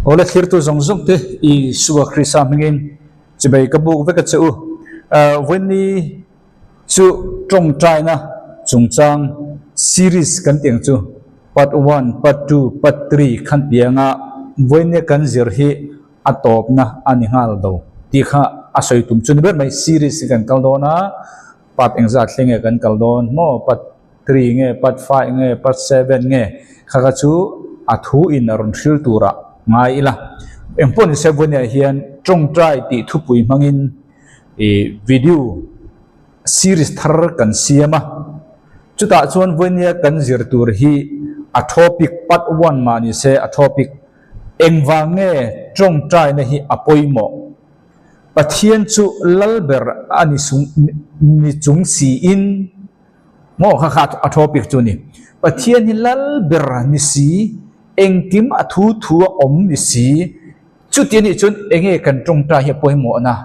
Awle thlirtu zawng zawng te Isua Krista hmingin chibei ka buk vek a che u. Vawiinni chu tawngtaina chungchang series kan tih ang chu part one, part two, part three khan pianga vawiinnia kan zir hi a tawpna a ni nghal lo tih kha a sawi tum chu ni ber mai. Series hi kan kal dawn a, part engzat thleng nge kan kal dawn maw part Three nge, part five nge, part seven nge, kha kha chu a thu in a rawn hril turah ngai ila. Engpawh ni se Vawnia hian tawngtai tih thupui hmangin ih video series thar kan siam a. Chutah chuan Vawnia kan zir tur hi a topic part one mah ni se a topic engvang nge tawngtaina hi a pawimawh? Pathian chu lal ber a ni sung ni chung siin. Maw kha kha a topic chu ni. Pathian hi lal ber ni si, engkim a thu thu a awm ni si, chuti anih chuan enge kan tawngtai hi a pawimawhna?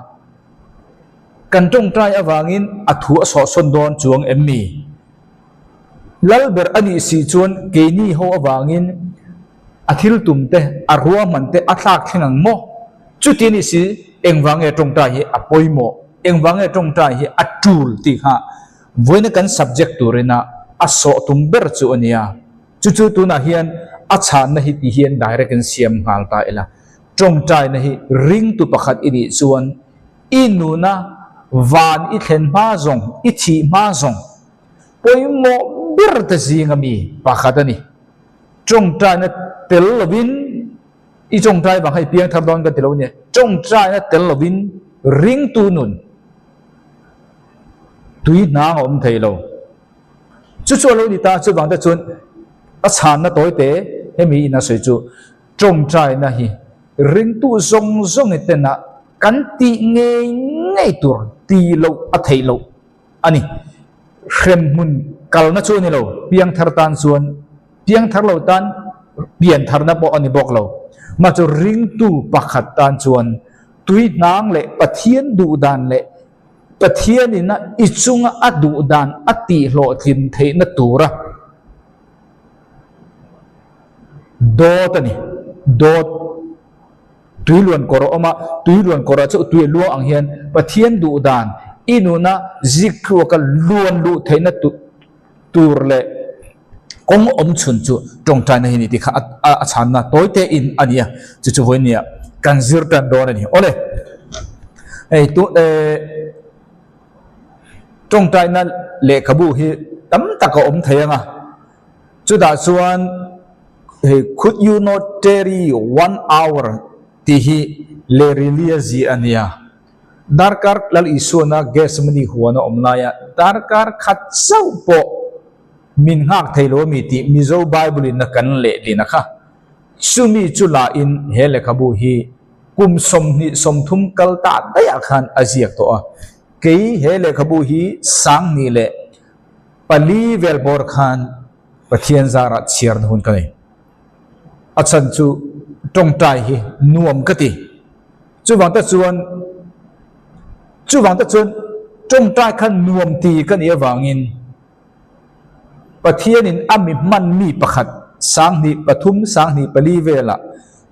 Kan tawngtai avangin a thu a sawhsawn dawn chuang em mi? Lal ber anih si chuan keini ho avangin a thil tum te, a ruahman te a thlak thleng ang maw? Chuti anih si engvang nge tawngtai hi a pawimawh? Engvang nge tawngtai hi a tul tih kha Vawiina kan subject turina a sawh tum ber chu a nia. Chu chu tunah hian a chhanna hi ti hian direct in siam nghal ta ila. Tawngtaina hi ringtu pakhat i nih chuan i nuna van i thlen hma zawng, i thih hma zawng pawimawh ber te zinga mi pakhat a ni. Tawngtaina tel lovin i tawngtai vang kha i piang thar dawn ka ti lo nia. Tawngtaina tel lovin ringtu nun. Tui hnang a awm thei lo. Chu chu a lo ni ta, chuvang te chuan a chhanna tawi te hemi in a sawi chu tawngtaina hi ringtu zawng zawng i tena kan tih ngei ngei tur ti loh a theih loh a ni. Hremhmun kalna chu a ni lo, piangthar tan chuan piangthar lo tan piantharna pawh a ni bawk lo. Mah chu ringtu pakhat tan chuan tui hnang leh Pathian duh dan leh Pathianin a i chunga a duh dan a tihhlawhtlin theihna tura dawt a ni. Dawt tui luan kawr a awm a, tui luan kawrah chu tui a luang ang hian Pathian duh dan i nuna ziktluaka luan luh theihna tur leh kawng awm chhun chu tawngtaina hi ni tih kha a chhanna tawi te in a ni a, chu chu vawinia kan zir tan dawn a ni. Awle, hei tu eh tawngtaina lehkhabu hi tam tak a awm thei ang a, chutah chuan hei could you not tarry one hour tih hi Lerilia zia a nia. Darkar Lal Isuana Gethsemane huan a awm laia darkar khat chauh pawh min nghak thei lo a mi tih Mizo Bible in a kan lehlin a kha. Chumi chu la in he lehkhabu hi kum 30 kal ta daih ah khan a ziak tawh a. Kei he lehkhabu hi 2004 vel bawr khan Pathian zarah chhiarna hun ka nei. A chhan chu tawngtai hi nuam ka ti. Chuvang te chuan chuvang te chuan tawngtai kha nuam ti ka nih avangin Pathianin a mi hman mi pakhat 2003 2004 velah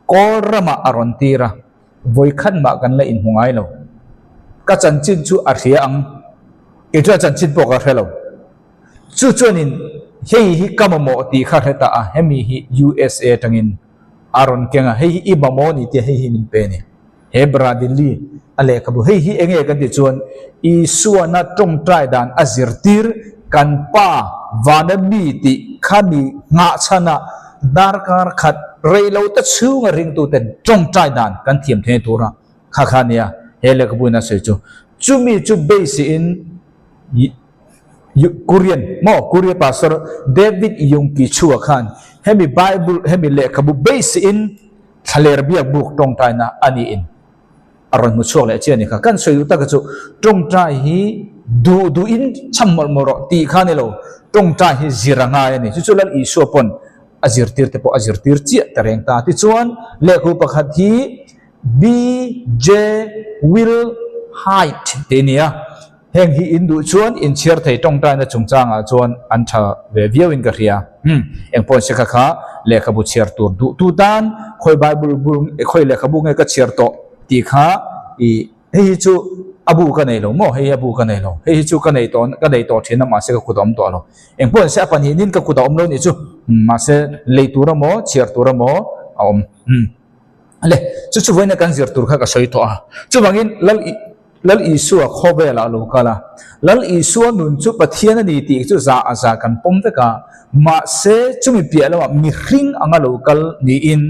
Kawl ramah a rawn tir a, vawikhat mah kan la inhmu ngai lo. Ka chanchin chu a hria ang, kei chuan a chanchin pawh ka hre lo. Chu chuanin hei hi ka mamawh tih kha hre ta a, hemi hi USA atangin a rawn keng a, hei hi i mamawh ni tia hei hi min pe a ni. He Bradley a lehkhabu hei hi enge kan tih chuan Isuana tawngtai dan a zirtir kan Pa vana mi tih kha mi nghahchhana darkar khat rei lo te chhunga ringtuten tawngtai dan kan thiam thei tura kha kha nia he lehkhabu in a sawi chu. Chumi chu base in Korean maw Korea pastor David Yongki Chua khan hemi Bible hemi lehkhabu base in thlaler biak buk tawngtaina a niin a rawn hmu chhuak leh chian a ni kha. Kan sawi duh taka chu tawngtai hi duh duhin cham mawlh mawlh rawh tih kha a ni lo, tawngtai hi zir a ngai a ni. Chu chu Lal Isua pawn a zirtir te pawh a zirtir chiah ta reng ta. Tichuan lehkhabu pakhat hi BJ Will Hyde tih a ni a. Heng hi in duh chuan in chhiar thei tawngtaina chungchangah chuan an tha ve viau in ka hria. Umm, engpawh se kha kha lehkhabu chhiar tur duh tu tan khawi Bible bu khawi lehkhabu nge ka chhiar tawh tih kha i hei hi chu a bu ka nei lo maw hei hi a bu ka nei lo hei hi chu ka nei tawh ka nei tawh thin a mahse ka kut a awm tawh lo. Engpawh se a pahnihnin ka kut a awm lo nih chu mahse lei tur emaw chhiar tur emaw a awm. Umm. Le, chu chu vawiina kan zir tur kha ka sawi tawh a. Chuvangin Lal Lal Isua khawvelah a lo kal a. Lal Isua nun chu Pathian a ni tih chu za a za kan pawm vek a. Mahse, chumi piah lamah mihring anga lo kal niin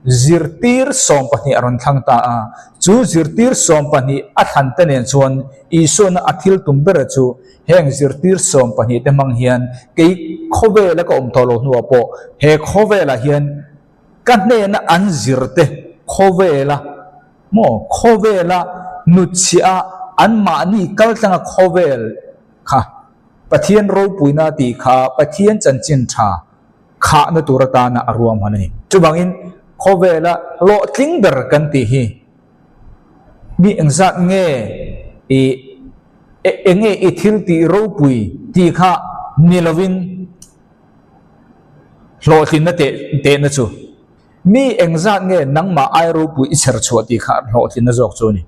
zirtir 12 a rawn thlang ta a. Chu zirtir 12 a thlan te nen chuan Isuana a thil tum bera chu heng zirtir 12 te hmang hian kei khawvela ka awm tawh lo hnuah pawh he khawvelah hian Ka hnena an zirte khawvela maw khawvela nutchhiah a anmahni kaltlanga khawvel kha Pathian ropuina tih kha Pathian chanchin tha khahna tur atana a ruahman a ni. Chuvangin khawvela hlawhtling ber kan tih hi mi engzat nge i enge i thil tih ropui tih kha ni lovin Hlawhtlinna teh tehna chu mi engzat nge nangmah ai ropui i chher chhuah tih kha hlawhtlinna zawk chu a ni.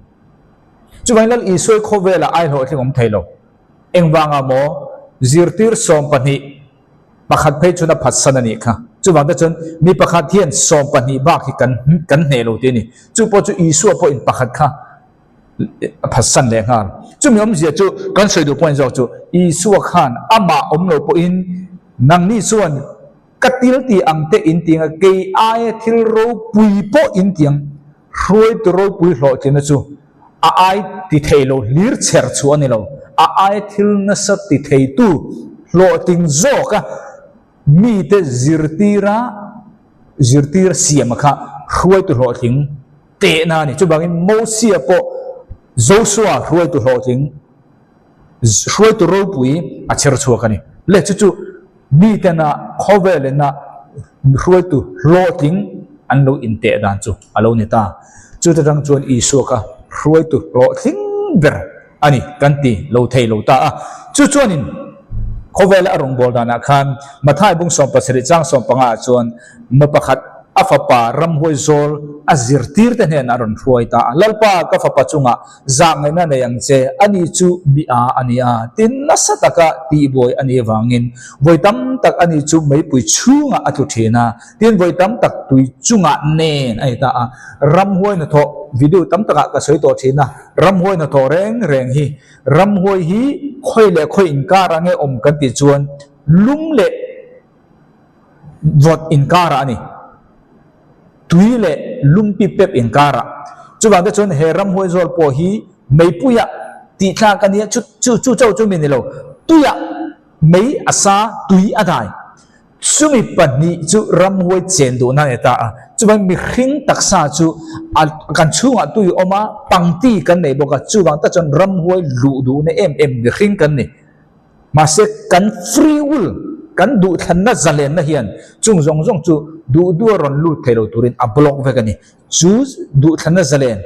Chuvangin Lal Isuai khawvelah ai hlawhtling awm thei lo. Engvangah maw zirtir 12 pakhat phei chhun a phatsan a nih kha. Chuvang te chuan mi pakhat hian 12 bak hi kan kan hneh lo tih a ni. Chu pawh chu Isua pawhin pakhat kha a phatsan leh nghal. Chumi awmzia chu kan sawi duh point zawk chu Isua khan amah awm lo pawhin nangni chuan ka til ti ang te in ti ang a, kei aia thil ropui pawh in ti ang, hruaitu ropui hlawhtlinna chu a ai ti thei lo hlir chher chhuah a ni lo, a aia thil nasa ti theitu hlawhtling zawka mite zirtira zirtir siama kha hruaitu hlawhtling Tehna a ni. Chuvangin Mosia pawh Joshua hruaitu hlawhtling, hruaitu ropui a chher chhuak a ni. Le chu chu mitena khawvelena hruaitu hlawhtling an lo inteh dan chu a lo ni ta. Chuta tang chuan Isua kha hruaitu hlawhtling ber a ni kan ti lo thei lo ta a. Chu chuanin khawvela a rawngbâwl danah khan Mathai bung 17 chang 15 ah chuan mi pakhat a fapa ramhuai zawl a zirtirte hnenah a rawn hruai ta a. Lalpa, ka fapa chungah zahngaihna nei ang che, ani chu mi a a ni a, tin nasa taka tihbuai a nih avangin vawi tam tak ani chu meipui chhungah a tlu thin a, tin vawi tam tak tui chungah nen a ni ta a. Ramhuai hnathawh video tam takah ka sawi tawh thin a. Ramhuai hnathawh reng reng hi, ramhuai hi khawi leh khawi inkar ang nge awm kan tih chuan lum leh vawt inkarah a ni. Tui leh lum pip pep inkarah. Chuvang te chuan he ramhuai zawl pawh hi meipuiah tih thlak a nia, chu chu chu chauh chu mi ni lo. Tuiah mei a sa, tui a dai. Chumi pahnih chu ramhuai chen duhna a ni ta a. Chuvang mihring taksa chu a kan chhungah tui a awm a, pangti kan nei bawk a. Chuvang tak chuan ramhuai luh duhna em em mihring kan ni. Mahse kan free will, kan duhthlanna zalenna hian chung zawng zawng chu duh duh a rawn lut thei lo turin a block vek a ni. Chu duhthlanna zalen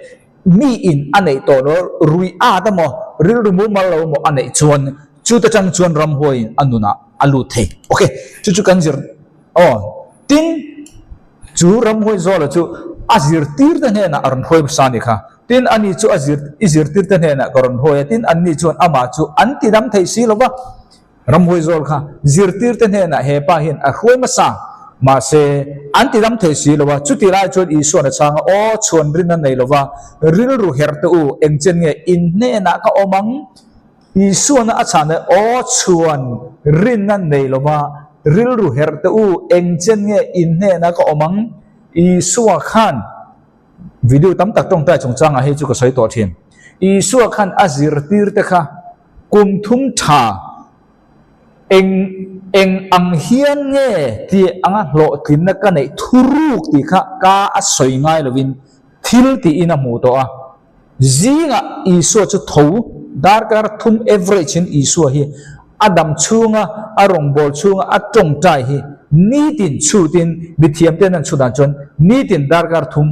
mi in a neih tawh lo, rui at emaw, rilru mumal lo emaw a neih chuan chute tang chuan ramhuaiin a nunah a lut thei. Ok, chu chu kan zir aw. Tin, chu ramhuai zawla chu a zirtirte hnenah a rawn hruai hmasa a nih kha. Tin, ani chu a zir, i zirtirte hnenah ka rawn hruai a, tin, anni chuan amah chu an tidam thei si lo va. Ramhuai zawl kha zirtirte hnenah he pa hian a hruai hmasa, mahse, an tidam thei si lo a. Chuti lai chuan Isua'n a chhang a, Aw, chhuan rin a nei lo va, rilru herh teh u, engchen nge in hnenah ka awm ang? Isua'n a chhan a, Aw, chhuan rin a nei lo va, rilru herh teh u, engchen nge in hnenah ka awm ang? Isua khan video tam tak tawngtai chungchangah hei chu ka sawi tawh thin. Isua khan a zirtirte kha Kum thum tha eng eng ang hian nge tih anga hlawhtlinna ka neih thuruk tih kha ka a sawi ngai lovin thil tiin a hmuh tawh a. Zingah Isua chu tho darkar thum average in Isua hi a dam chhunga a rawngbâwl chhunga a tawngtai hi nitin chhutin mithiamten an chhut dan chuan nitin darkar thum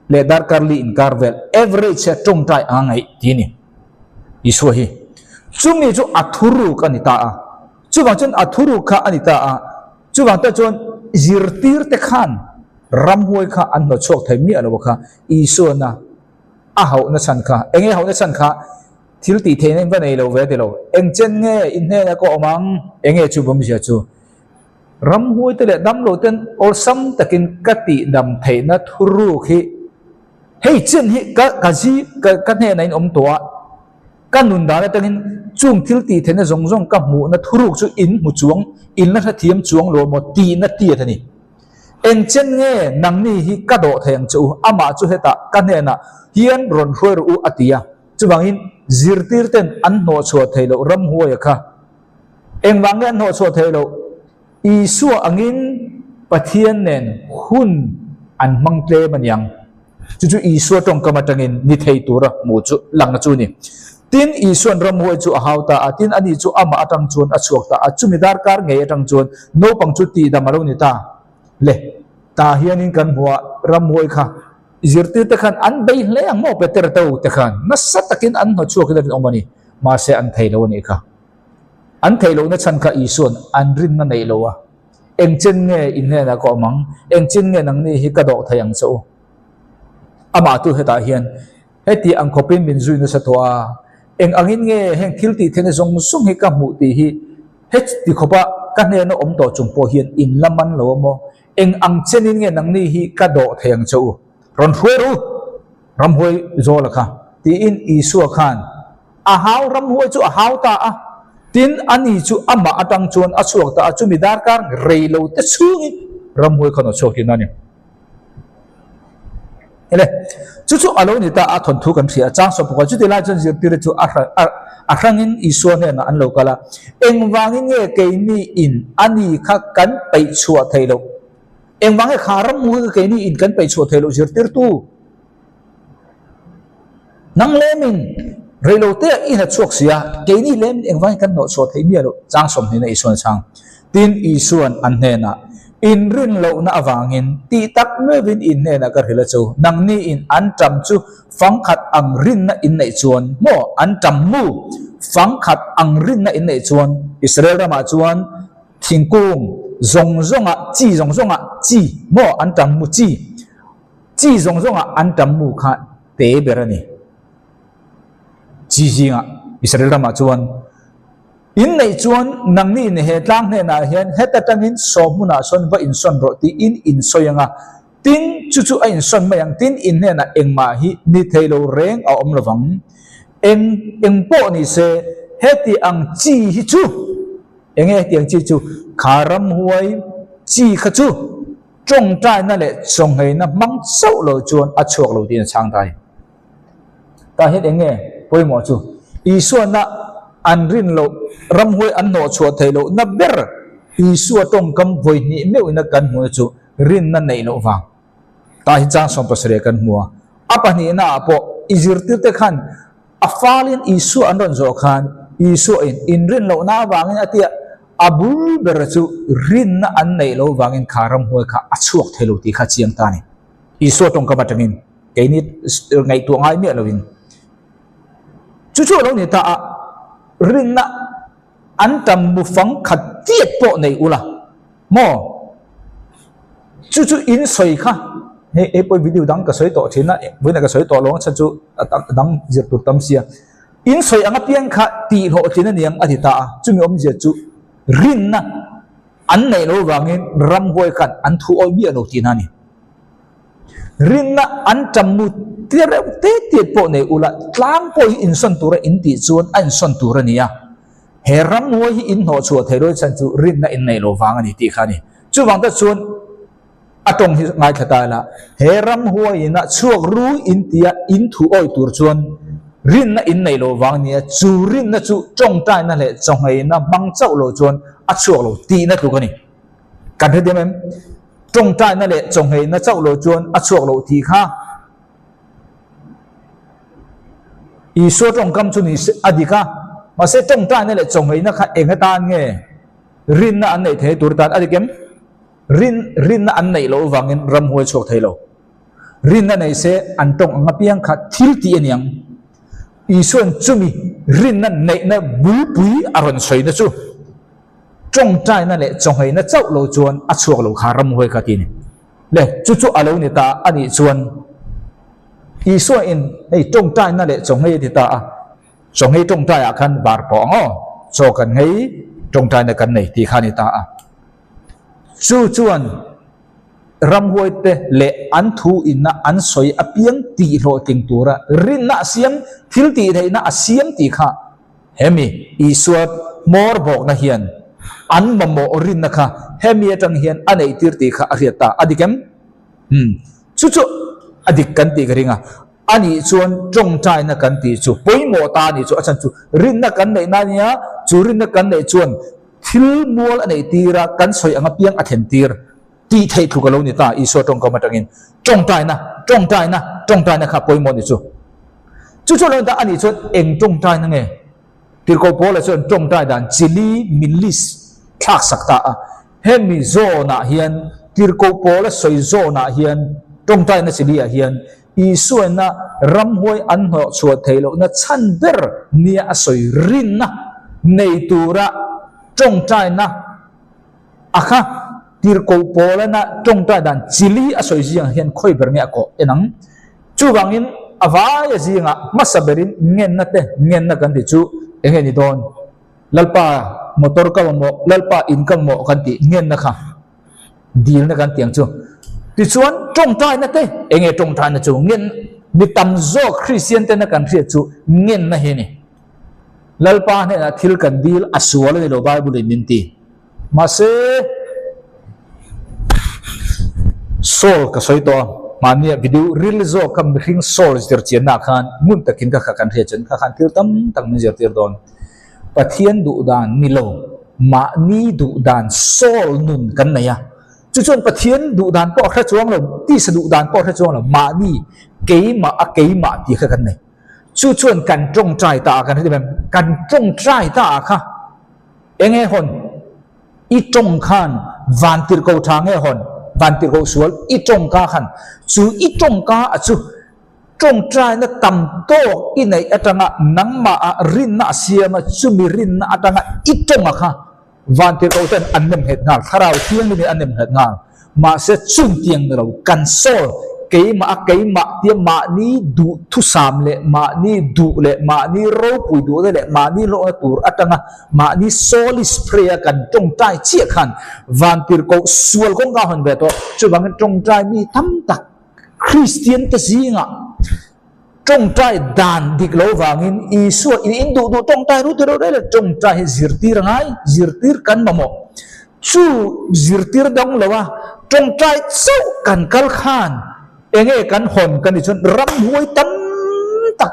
leh darkar li inkar vel average a tawngtai anga ngaih ti a ni. Isua hi. Chumi chu a thuruk a ni ta a. Chuvang chuan a thuruk kha a ni ta a. Chuvang te chuan zirtir te khan ramhuai kha an hnawtchhuak thei miah lo kha Isuana a hauhna chhan kha. Enge hauhna chhan kha? Thil tih theihna in va nei lo ve ti lo. Eng chen nge in hnenah ka awm ang? Enge chu bawmzia chu? Ramhuai te leh damlo ten awlsam takin ka tihdam theihna thuruk hi hei chen hi ka ka zi ka ka hnenah in awm tawh a. Ka nun dan atangin chung thil tih theihna zawng zawng ka hmuhna thuruk chu in hmu chuang, in la hrethiam chuang lo maw tihna tiat a ni. Eng chen nge nangni hi ka dawh thei ang che u, amah chu hetah ka hnenah hian rawn hruai rawh u a ti a. Chuvangin zirtir ten an hnawhchhuah theih loh ramhuaia kha engvang nge an hnawhchhuah theih loh? Isua angin Pathian nen hun an hmang tlem a niang. Chu chu Isua tawngkam atangin ni thei tura hmuh chu lang chu a ni. Tin, Isua'n ramhuai chu a hau ta a, tin ani chu amah atang chuan a chhuak ta a, chumi darkar ngei atang chuan naupang chu tihdam a lo ni ta. Le, tah hianin kan hmu a, ramhuai kha zirtirte khan an bei hle ang maw Peter to te khan nasa takin an hnawchhuakin a rinawm a ni, mahse an thei lo a nih kha. An theih lohna chhan kha Isua'n an rinna neih lo a, Engchen nge in hnenah ka awm ang? Engchen nge nangni hi ka dawh thei ang che u? Amah tu hetah hian heti ang khawpin min zui nasa tawh a, eng angin nge heng thil tih theihna zawng zawng hi ka hmuh tih hi heti khawpa ka hnena awm tawh chung pawh hian in la man lo a maw? Eng ang chenin nge nangni hi ka dawh thei ang che u? Rawn hruai rawh u, ramhuai Zawla kha, tiin Isua khan A hau ramhuai chu a hau ta a, tin ani chu amah atang chuan a chhuak ta a, chumi darkar rei lo te chhungin ramhuai khan a chhuak thin a ni. Ele, chu chu a lo ni ta a, thawnthu kan hria a, chang sawp bawk a, chuti lai chuan zirtir chu a a hrangin Isua hnenah an lo kal a, engvangin nge keini in ani kha kan peih chhuah theih loh? Engvang nge kha ramhuai kha keini in kan peih chhuah theih loh zirtirtu? Nang lemin reilote ah i hna chhuak si a, keini lemin engvangin kan hnawhchhuah theih miah loh chang sawmhnihna Isuan a chhang. Tin, Isuan an hnenah, In rin lohna avangin tih tak meuhin in hnenah ka hrilh a chu, nangni in an ṭam chu fangkhat ang rinna in neih chuan, maw an ṭam mu fangkhat ang rinna in neih chuan, Israel ramah chuan thingkung zawng zawngah chi zawng zawngah chi, maw an ṭam mu chi, Chi zawng zawngah an tam mu kha te ber a ni. Chi zingah Israel ramah chuan in neih chuan nangni in he tlang hnenah hian heta tangin saw hmunah sawn va insawn rawh tiin in sawi ang a, tin chu chu a insawn mai ang, tin in hnenah engmah hi ni thei lo reng a awm lovang. Eng eng pawh ni se heti ang chi hi chu enge heti ang chi chu kha ramhuai chi kha chu Tawngtaina leh chawngheina hmang chauh lo chuan a chhuak lo tiin a chhang ta a ni. Tah hian eng nge pawimawh chu? Isuana an rin loh, ramhuai an hnawhchhuah theih loh na ber Isua tawngkam vawi hnih meuhina kan hmuhna chu rinna neih loh vang. Tah hi chang 70 kan hmu a. A pahnihna ah pawh i zirtirte khan A falin Isua an rawn zawh khan Isua in inrin lohna avangin a tia a bul ber chu rinna an neih loh vangin kha ramhuai kha a chhuak thei lo tih kha chiang ta a ni. Isua tawngkam atangin keini ngaihtuah ngai miah loin chu chu a lo ni ta a, rinna an tam mufang khat tiat pawh nei ula maw? Chu chu in sawi kha hei hei pawh video dang ka sawi tawh thin a vawiinah ka sawi tawh lo ang chhan chu a dang zir tur tam sia in sawi ang apiang kha tih hlawhtlin a ni ang a ti ta a chumi awmzia chu rinna an neih loh vangin ramhuai khan an thu awih miah lo tihna a ni rinna an tam mu tia reuh te tiat pawh nei ula tlang pawh hi insawn tura in tih chuan a insawn tur a ni a. He ramhuai hi in hnawhchhuah theih rual chhan chu rinna in neih loh vang a ni tih kha a ni. Chuvang te chuan a tawng hi ngaithla ta ila, he ramhuai ina chhuak ru in tia in thu awih tur chuan rinna in neih loh vang a ni a, chu rinna chu tawngtaina leh chawngheina hmang chauh lo chuan a chhuak lo tihna tluk a ni. Kan hre diam em? Tawngtaina leh chawngheina chauh lo chuan a chhuak loh tih kha. Isua tawngkam chu ni se a dik a, mahse tawngtaina leh chawngheina kha eng atan nge rinna an neih theih tur tan a dik em? Rin rinna an neih loh avangin ramhuai chhuak thei lo. Rinna nei se an tawng ang apiang kha thil tih a ni ang. Isua'n chumi rinna neihna bulpui a rawn sawina chu tawngtaina leh chawngheina chauh lo chuan a chhuak lo kha ramhuai kha ti a ni. Le, chu chu a lo ni ta a nih chuan Isua in hei tawngtaina leh chawnghei a ti ta a, chawnghei tawngtaiah khan var pawh ang aw, chaw kan nghei tawngtaina kan nei tih kha a ni ta a. Chu chuan ramhuaite leh an thu inna an sawi apiang tihhlawhtling tura rinna a siam, thil tihtheihna a siam tih kha hemi Isua hmawr bawkna hian an mamawh rinna kha hemi atang hian a neihtir tih kha a hriat ta. A dik em? Umm. Chu chu a dik kan tih ka ring a. Anih chuan tawngtaina kan tih chu pawimawh ta a nih chu a chhan chu rinna kan neihna a nia, chu rinna kan neih chuan thil mual a neih tir a, kan sawi ang apiang a thlen tir tih theih tluk a lo ni ta Isua tawngkam atangin tawngtaina, tawngtaina, tawngtaina kha pawimawh a ni chu. Chu chu a lo ni ta anih chuan eng tawngtaina nge? Tirhkoh Paula chuan tawngtai dan chili min list thlak sak ta a. Hemi zawnah hian, Tirhkoh Paula sawi zawnah hian, tawngtaina chili ah hian Isuaina ramhuai an hnawh chhuah theih lohna chhan ber nia a sawi rinna nei tura tawngtaina a kha Tirhkoh Paulana tawngtai dan chili a sawi zingah hian khawi ber nge a kawh en ang. Chuvangin a vaia zingah hmasa berin ngenna te ngenna kan tih chu eng nge ni dawn? Lalpa motor ka mamawh, Lalpa in ka mamawh kan tih ngenna kha dilna kan tih ang chu. Tichuan tawngtaina te eng nge tawngtaina chu ngen mi tam zawk Kristian tena kan hriat chu ngenna hi a ni. Lalpa hnenah thil kan dil a sual a ni lo Bible in min ti. Mahse, Saul ka sawi tawh a, mahnia video ril zawk kha mihring Saul zirchianna ah khan ngun takin ka kha kan hriat chuan kha khan thil tam tak min zirtir dawn. Pathian duh dan ni lo, mahni duh dan Saul nun kan nei a. Chu chuan Pathian duh dan pawh a hre chuang lo, tisa duh dan pawh a hre chuang lo, mahni keimah a keimah tih kha kan nei. Chu chuan kan tawngtai ta ah kan hre em? Kan tawngtai ta ah kha Eng nge hawn? I tawng khan van tirhko tha nge hawn? Van tirhko sual i tawngka khan chu i tawngka a chu tawngtaina tam tawk i neih atanga nangmah ah rinna a siam a, chumi rinna atanga i tawnga kha van tirhko ten an nem nghet nghal, Thlarau Thianghlim in an nem nghet nghal. Mahse chungtiang ni lo, kan sawl keimah a keimah tia mahni duh thusam leh mahni duh leh mahni ropui duhna leh mahni hlawhna tur atanga mahni soulish prayer kan tawngtai chiah khan vantirhkoh sual kawngka hawn ve tawh. Chuvangin tawngtai mi tam tak Kristian te zingah Tawngtai dan dik lo vangin Isua in in duh duh tawngtai ru ti reuh reuh le tawngtai hi zirtir a ngai, zirtir kan mamawh. Chu zirtir dang lo a tawngtai chauh kan kal khan enge kan hawn kan nih chuan ramhuai tam tak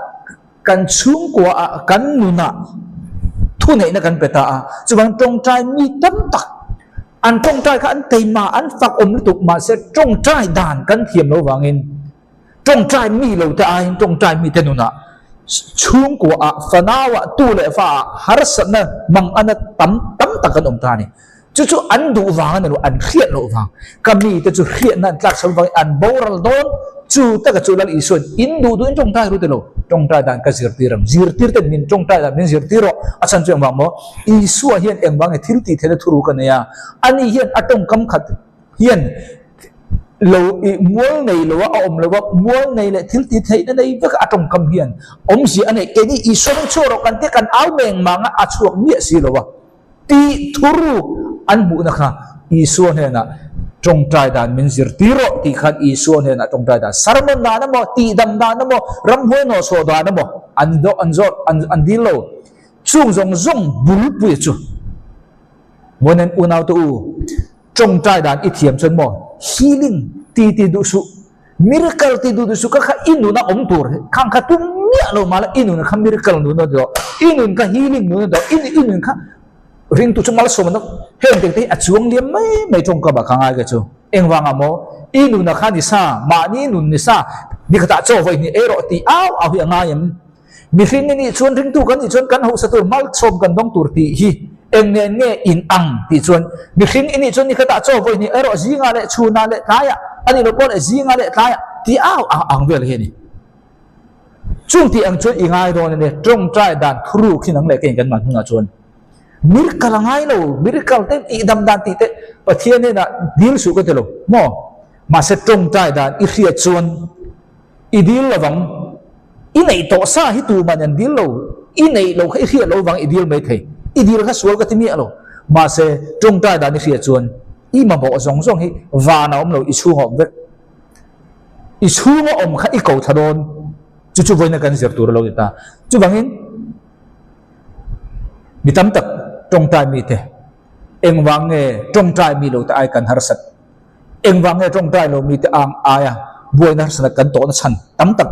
kan chhungkua ah kan nunah thuneihna kan pe ta a. Chuvang tawngtai mi tam tak an tawngtai kha an teima an fak awm lutuk mahse tawngtai dan kan thiam lo vangin Tawngtai mi lo te aiin tawngtai mite nunah chhungkuaah, fanauah, tu leh faah harsatna mangana tam tam tak an awm ta a ni. Chu chu an duh vang a ni lo, an hriat loh vang. Ka mite chu hriatna an tlak chho vangin an boral dawn. Chu taka chu Lal Isua'n in duh duhin tawngtai ru ti lo, tawngtai dan ka zirtir ang. Zirtir ten min tawngtai dan min zirtir rawh. A chhan chu engvang maw? Isua hian engvang nge thil tih theihna thuruk a nei a? Ani hian a tawngkam khat hian lo i mual nei lo a, a awm lo a, mual nei leh thil ti theihna nei vek a tawngkam hian awmzia a neih. Keini Isua rawng chhuak rawh kan tia kan au meng mang a, a chhuak miah si lo a. Tih thuruk an hmuhna kha Isua hnenah tawngtai dan min zirtir rawh tih khan Isua hnenah tawngtai dan sermon dan emaw, tihdam dan emaw, ramhuai nawhchhuah dan emaw an an zawt an dil lo. Chung zawng zawng bulpui chu Muanen unaute u, Tawngtai dan i thiam chuan maw healing ti ti duh suh, miracle ti duh duh suh, ka kha i nun a awm tur khang kha tum miah lo mah la i nun kha miracle nun a dawh, i nun kha healing nun a dawh, i nun kha ringtu chu malsawm an awm, heng te te hi a chuang liam mai mai tawngkam ah ka ngai ka chu. Engvang ah maw i nun ah kha ni sa, mahni nun ni sa, nikhatah chaw vawi hnih ei rawh tih au au hi a ngai em? Mihring i nih chuan ringtu kan nih chuan kan hausa tur malchawm kan dawng tur tih hi eng nge nge in ang tih chuan mihring i nih chuan nikhatah chaw vawi hnih erawh zingah leh chhunah leh tlaiah a nih loh pawh leh zingah leh tlaiah tih au ang ang vel hi a ni. Chung tih ang chuan i ngai dawn a nia, tawngtai dan thuruk hi nang leh keiin kan man hunah chuan miracle a ngai lo, miracle te tihdam dan tih te Pathian hnenah dil suh ka ti lo maw? Mahse tawngtai dan i hriat chuan i dil lovang, i neih tawh sa hi tuman an dil lo, i neih loh kha i hriat loh vang i dil mai thei, i dil kha sual ka ti miah lo, mahse tawngtai dan i hriat chuan i mamawh zawng zawng hi van a awm lo, i chhung a awm vek. I chhunga awm kha i ko thla dawn, chu chu vawiina kan zir tur a lo ni ta. Chuvangin mi tam tak tawngtai mite, engvang nge tawngtai mi lo te ai kan harsat, engvang nge tawngtai lo mite ang aia buaina harsatna kan tawhna chhan tam tak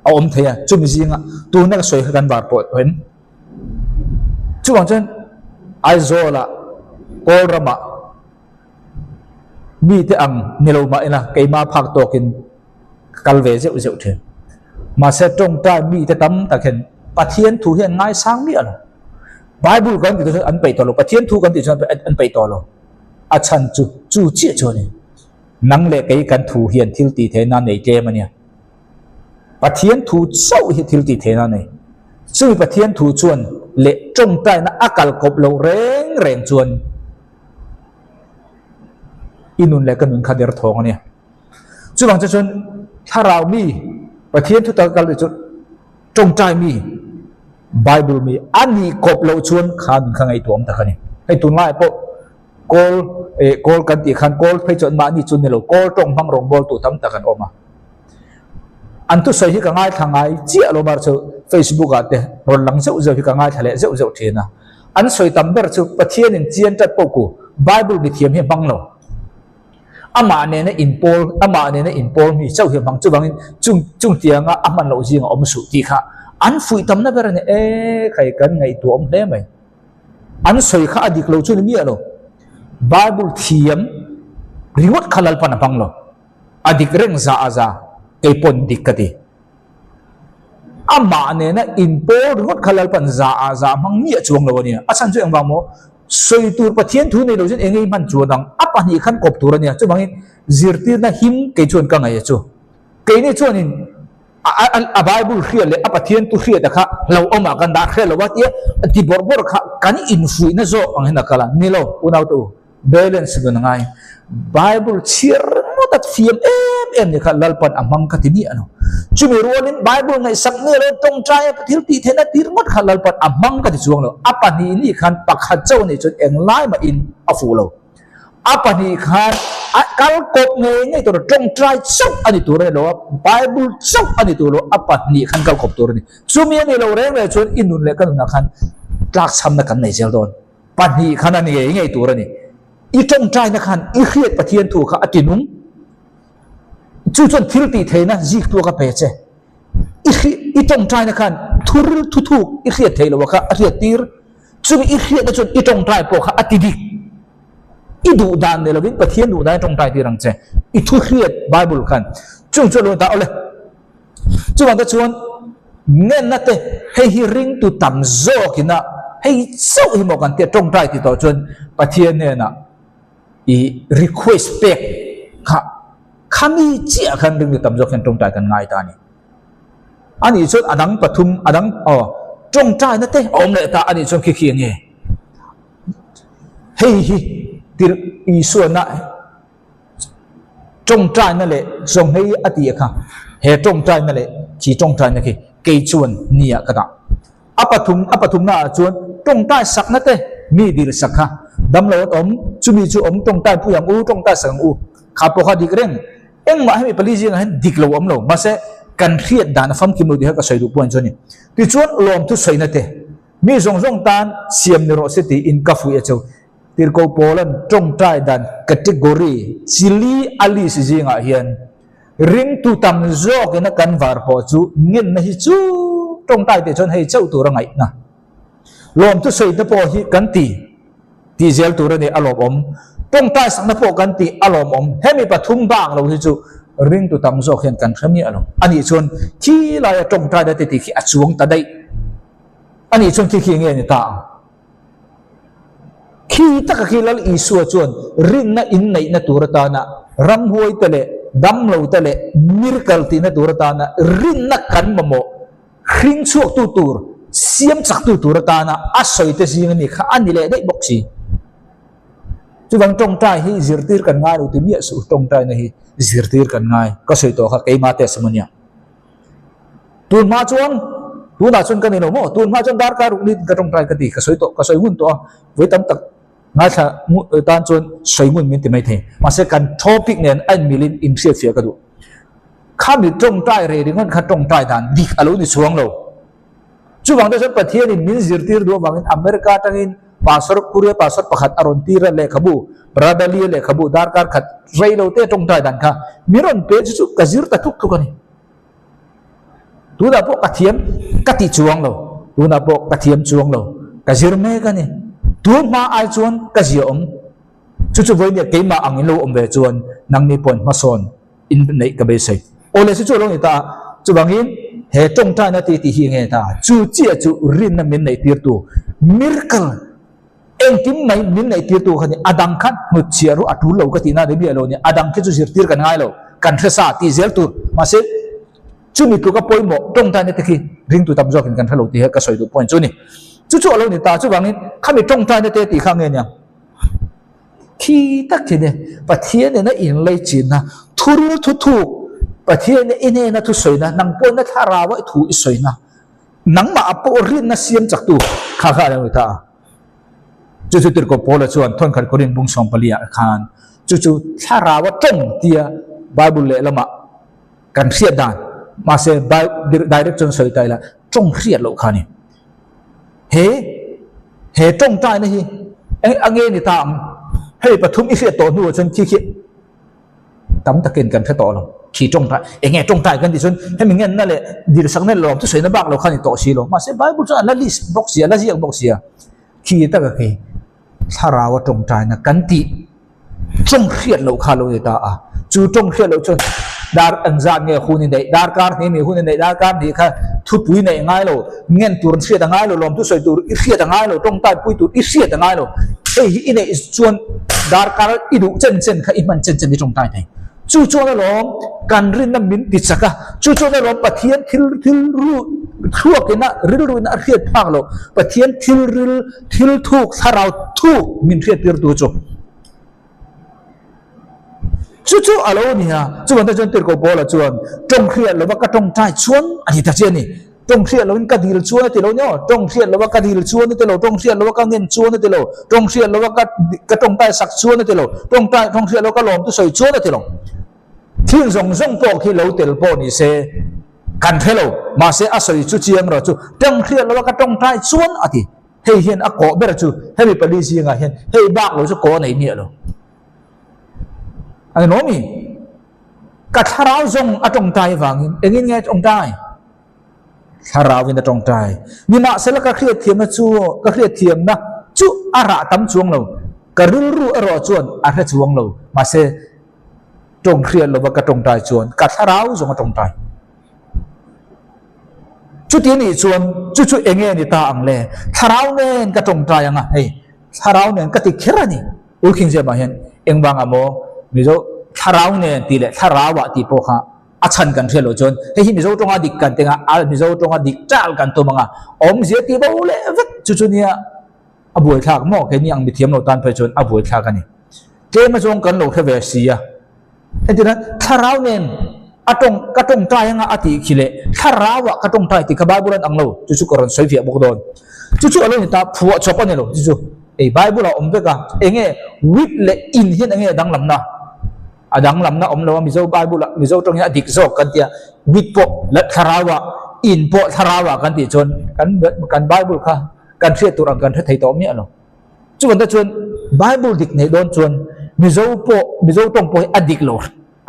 a awm thei a, chumi zinga tuna ka sawi kha kan var pawh em? Chuvang chuan Aizawlah, Kawlramah, Mite ang ni lo mah ila keimah phak tawkin ka kal ve zeuh zeuh thin. Mahse tawngtai mite tam tak hian Pathian thu hi an ngaisang miah lo. Bible kan tih chuan an peih tawh lo, Pathian thu kan tih chuan an peih tawh lo. A chhan chu chu chiah chu a ni. Nang leh kei kan thu hian thil tih theihna a nei tlem a nia. Pathian thu chauh hi thil tih theihna a nei. Chumi Pathian thu chuan leh tawngtaina a kal kawp lo reng reng chuan I nun leh ka nun kha der thawng a nia. Chuvang chu chuan thlarau mi Pathian thu taka kal te chu tawngtai mi Bible mi a nih kawp loh chuan kha nun kha ngaihtuah awm tak a ni. Hei tunlaiah pawh kawl eh kawl kan tih khan kawl phei chuan mahni chu ni lo kawl tawng hmang rawngbawltu tam tak an awm a. An thusawi hi ka ngaithla ngai chiah lo mar chu Facebook ah te rawn lang zeuh zeuh hi ka ngaithla leh zeuh zeuh thin a. An sawi tam ber chu Pathian in chian tat pawh ku Bible mithiam hi a hmang lo. Amah nena inpawl amah nena inpawl mi chauh hi a hmang. Chuvangin chung chung tianga a hman loh zinga awm suh tih kha an fuih tamna ber a ni. E khai kan ngaihtuah awm hle mai. An sawi kha a dik lo chu ni miah lo. Bible thiam ringawt kha Lalpan a hmang lo. A dik reng za a za, kei pawn dik ka ti. Amah nena inpawl ringawt kha Lalpan za a za hmang miah chuang lo a nia. A chhan chu engvang maw? Sawi tur Pathian thu nei lo chuan eng ngei hman chuan ang. A pahnih khan kawp tur a nia. Chuvangin zirtirna him kei chuan ka ngaih a chu. Keini chuanin a Bible hriat leh a Pathian thu hriat a kha hlauhawmah kan dah hriat lo a tia ti bawrh bawrh kha kan infuihna zawk ang hian a kal a. Ni lo, unaute u. Balance nun a ngai. Bible chhiar ringawt a thiam em em ni kha Lalpan a hmang kha ti miah lo. Chumi rualin Bible ngaihsak miah lo tawngtai a thil tih theihna tir ngawt kha Lalpan a hmang ka ti chuang lo. A pahnih nih khan pakhat chauh anih chuan englai mahin a fuh lo. A pahnih khan a kal kawp ngei ngei tur tawngtai chauh a ni tur a ni lo a, Bible chauh a ni tur lo, a pahnih khan kal kawp tur a ni. Chumi a nih loh reng reng chuan i nun leh ka nunah khan tlakchhamna kan nei zel dawn. Pahnih khan a ngei ngei tur a ni. I tawngtaina khan i hriat Pathian thu kha a ti nung. Chu chuan thil tih theihna zik tuak a pe che. I hri i tawngtaina khan thuril thu thuk i hriat theih loh kha a hriat tir. Chumi i hriatna chuan i tawngtai pawh kha a ti dik. I duh dan nei lovin Pathian duh dan i tawngtai tir ang che. I thu hriat Bible khan chung chu a lo ni ta awle. Chuvang te chuan ngenna te hei hi ringtu tam zawkin a hei chauh hi maw kan tia tawngtai ti tawh chuan Pathian hnenah i request pek kha khami chiah khan ringtu tam zawk hian tawngtai kan ngai ta a ni. Anih chuan a dang pathum a dang aw tawngtaina te a awm leh ta anih chuan khi khi enge hei hi tirh Isuana Tawngtaina leh zawnghei a ti a kha, he tawngtaina leh khi tawngtaina khi kei chuan nia ka dah. A pathum a pathumna ah chuan tawngtai sakna te mi dil sak kha, damlo an awm, chumi chu awm tawngtai pui ang u, tawngtai sak ang u, kha pawh kha dik reng. Engmah hemi pali zingah hian dik lo awm lo, mahse kan hriat dan a famkim lo tih kha ka sawi duh pawh chu a ni. Tichuan lawmthu sawina te mi zawng zawng tan siam ni rawh se tiin ka fuih a cheu. Tirhkoh Paula'n tawngtai dan category chi li a list zingah hian ringtu tam zawkin a kan var pawh chu ngenna hi chu tawngtai tih chuan hei chauh tur a ngaihna. Lawmthu sawina pawh hi kan ti tih zel tur a ni a lawmawm. Tawngtai sakna pawh kan tih a lawmawm. Hemi pathum bak lo hi chu ringtu tam zawk hian kan hre miah lo. Anih chuan khi laia tawngtaina te tih khi a chuang ta daih. Anih chuan khi khi nge ni ta ang? Khi taka khi Lal Isua chuan rinna inneihna tur atana ramhuaite leh damlote leh miracle tihna tur atana rinna kan mamawh. Hring chhuaktu tur, siam chaktu tur atana a sawi te zing a ni kha a ni leh daih bawk si. Chuvang tawngtai hi zirtir kan ngai lo ti miah suh, tawngtaina hi zirtir kan ngai. Ka sawi tawh kha keimah testimony a. Tun hma chuan, tunah chuan ka ni lo maw? Tun hma chuan darkar ruk ni ka tawngtai ka ti, ka sawi tawh, ka sawi ngun tawh a, vawi tam tak ngaithla tan chuan sawi ngun min ti mai thei. Mahse kan topic nen a inmilin inhriatfiah ka duh. Khami tawngtai rei ringawt kha tawngtai dan dik a lo ni chuang lo. Chuvang te chuan Pathianin min zirtir duh avangin America atangin Pastor Korea Pastor pakhat a rawn tir a lehkhabu Brother Lee-a lehkhabu darkar khat rei lo te tawngtai dan kha min rawn pe chu chu ka zir ta tluk tluk a ni. Tunah pawh ka thiam ka ti chuang lo. Tunah pawh ka thiam chuang lo. Ka zir mek a ni. Tun hma ai chuan ka zia awm. Chu chu vawinia keimah ang in lo awm ve chuan nangni pawhin hmasawn in neih ka beisei. Aw le chu chu a lo ni ta a, chuvangin he tawngtaina ti tih hi nge ta? Chu chiah chu rinna min neih tirtu, miracle engkim mai min neih tirtu kha ni. A dang khan hnut chhiah ru a tul lo ka tihna ni miah lo ni. A dang khi chu zirtir kan ngai lo, kan hre sa tih zel tur. Mahse chumi tluka pawimawh tawngtaina te khi ringtu tam zawkin kan hre lo tih hi ka sawi duh point chu ni. Chu chu a lo ni ta, chuvangin khami tawngtaina te tih kha nge nia? Khi tak hi nia, Pathian nena inlei chinna, thuril thu thuk, Pathian i hnena thu sawina, nang pawhina thlarau a i thu i sawina, nangmah a pawh rinna siam chaktu kha kha a lo ni ta a. Chu chu Tirhkoh Paula chuan Thawnkhat Korin bung 14 ah khan chu chu thlarau a tawng tia Bible lehlamah kan hriat dan, mahse direct chuan sawi ta ila, tawng hriat loh kha a ni. He he tawngtaina hi eng a nge ni ta ang? Hei pathum i hriat tawh hnuah chuan khi khi tam takin kan hre tawh lo. Khi tawngtai, eng nge tawngtai kan tih chuan hemi ngenna leh dilsakna leh lawm chu sawina bak lo kha ni tawh si lo. Mahse Bible chuan a la list bawk sia, a la ziak bawk sia. Khi taka khi thlarau a tawngtaina kan tih Tawng hriat loh kha lo ni ta a, chu tawng hriat loh chuan dar engzat nge hun i neih, darkar hnih mi hun i neih, darkar hnih kha thupui neih ngai lo, ngen tur an hriat a ngai lo, lawmthu sawi tur i hriat a ngai lo, tawngtai pui tur i hriat a ngai lo, hei hi i neih chuan darkar i duh chen chen kha i hman chen chen i tawngtai thei. Chu chuan alawm kan rinna min ti chak a, chu chuan alawm Pathian thil thil ru thluakin a rilruin a hriat phak loh, Pathian thil ril thil thuk thlarau thuk min hriat tirtu chu. Chu chu a lo ni a, chuan te chuan Tirhkoh Paula chuan tawng hriat lova ka tawngtai chuan a ti ta che a ni. Tawng hriat lovin ka dil chuan a ti lo ni aw, tawng hriat lova ka dil chuan a ti lo, tawng hriat lova ka ngen chuan a ti lo, tawng hriat lova ka ka tawngtai sak chuan a ti lo, tawngtai tawng hriat lova ka lawm chu sawi chuan a ti lo. Thil zawng zawng pawh khi lo tel pawh ni se kan hre lo, mahse a sawi chu chiang rawh chu tawng hriat lova ka tawngtai chuan a ti. Hei hian a kawh ber chu hemi pali zingah hian hei bak lo chu kawh a nei miah lo. A ni maw mi? Ka thlarau zawng a tawngtai avangin engin nge a tawngtai? Thlarauin a tawngtai. Nimahsela ka hriatthiamna chu ka hriatthiamna chu a rah tam chuang lo. Ka rilru erawh chuan a hre chuang lo. Mahse tawng hriat lova ka tawngtai chuan ka thlarau zawng a tawngtai. Chuti a nih chuan chu chu enge ni ta ang le? Thlarau nen ka tawngtai ang a, hei thlarau nen ka ti kher a ni. Ulkhingzemah hian engvangah maw Mizo thlarau nen tih leh thlarauah tih pawh kha a chhan kan hriat loh chuan hei hi Mizo tawnga dik kan teng a, a Mizo tawnga dik chal kan tum ang a, awmzia tih bo leh vek chu chu nia a buaithlak maw? Keini ang mithiam lo tan phei chuan a buaithlak a ni. Tlem azawng kan lo hre ve si a. Entirna, thlarau nen a tawng ka tawngtai anga a tih khi leh thlarauah ka tawngtai tih kha Bible an ang lo, chu chu ka rawn sawi fiah bawk dawn. Chu chu a lo ni ta, phuah chawp a ni lo, chu chu ei Bible ah awm vek a, enge with leh in hian enge a danglamna? A danglamna awm lo a, Mizo Bible ah Mizo tawng hian a dik zawk kan tia, with pawh la thlarauah, in pawh thlarauah kan tih chuan kan kan Bible kha kan hriat tur ang kan hre thei tawh miah lo. Chuan te chuan Bible dik neih dawn chuan Mizo pawh Mizo tawng pawh hi a dik lo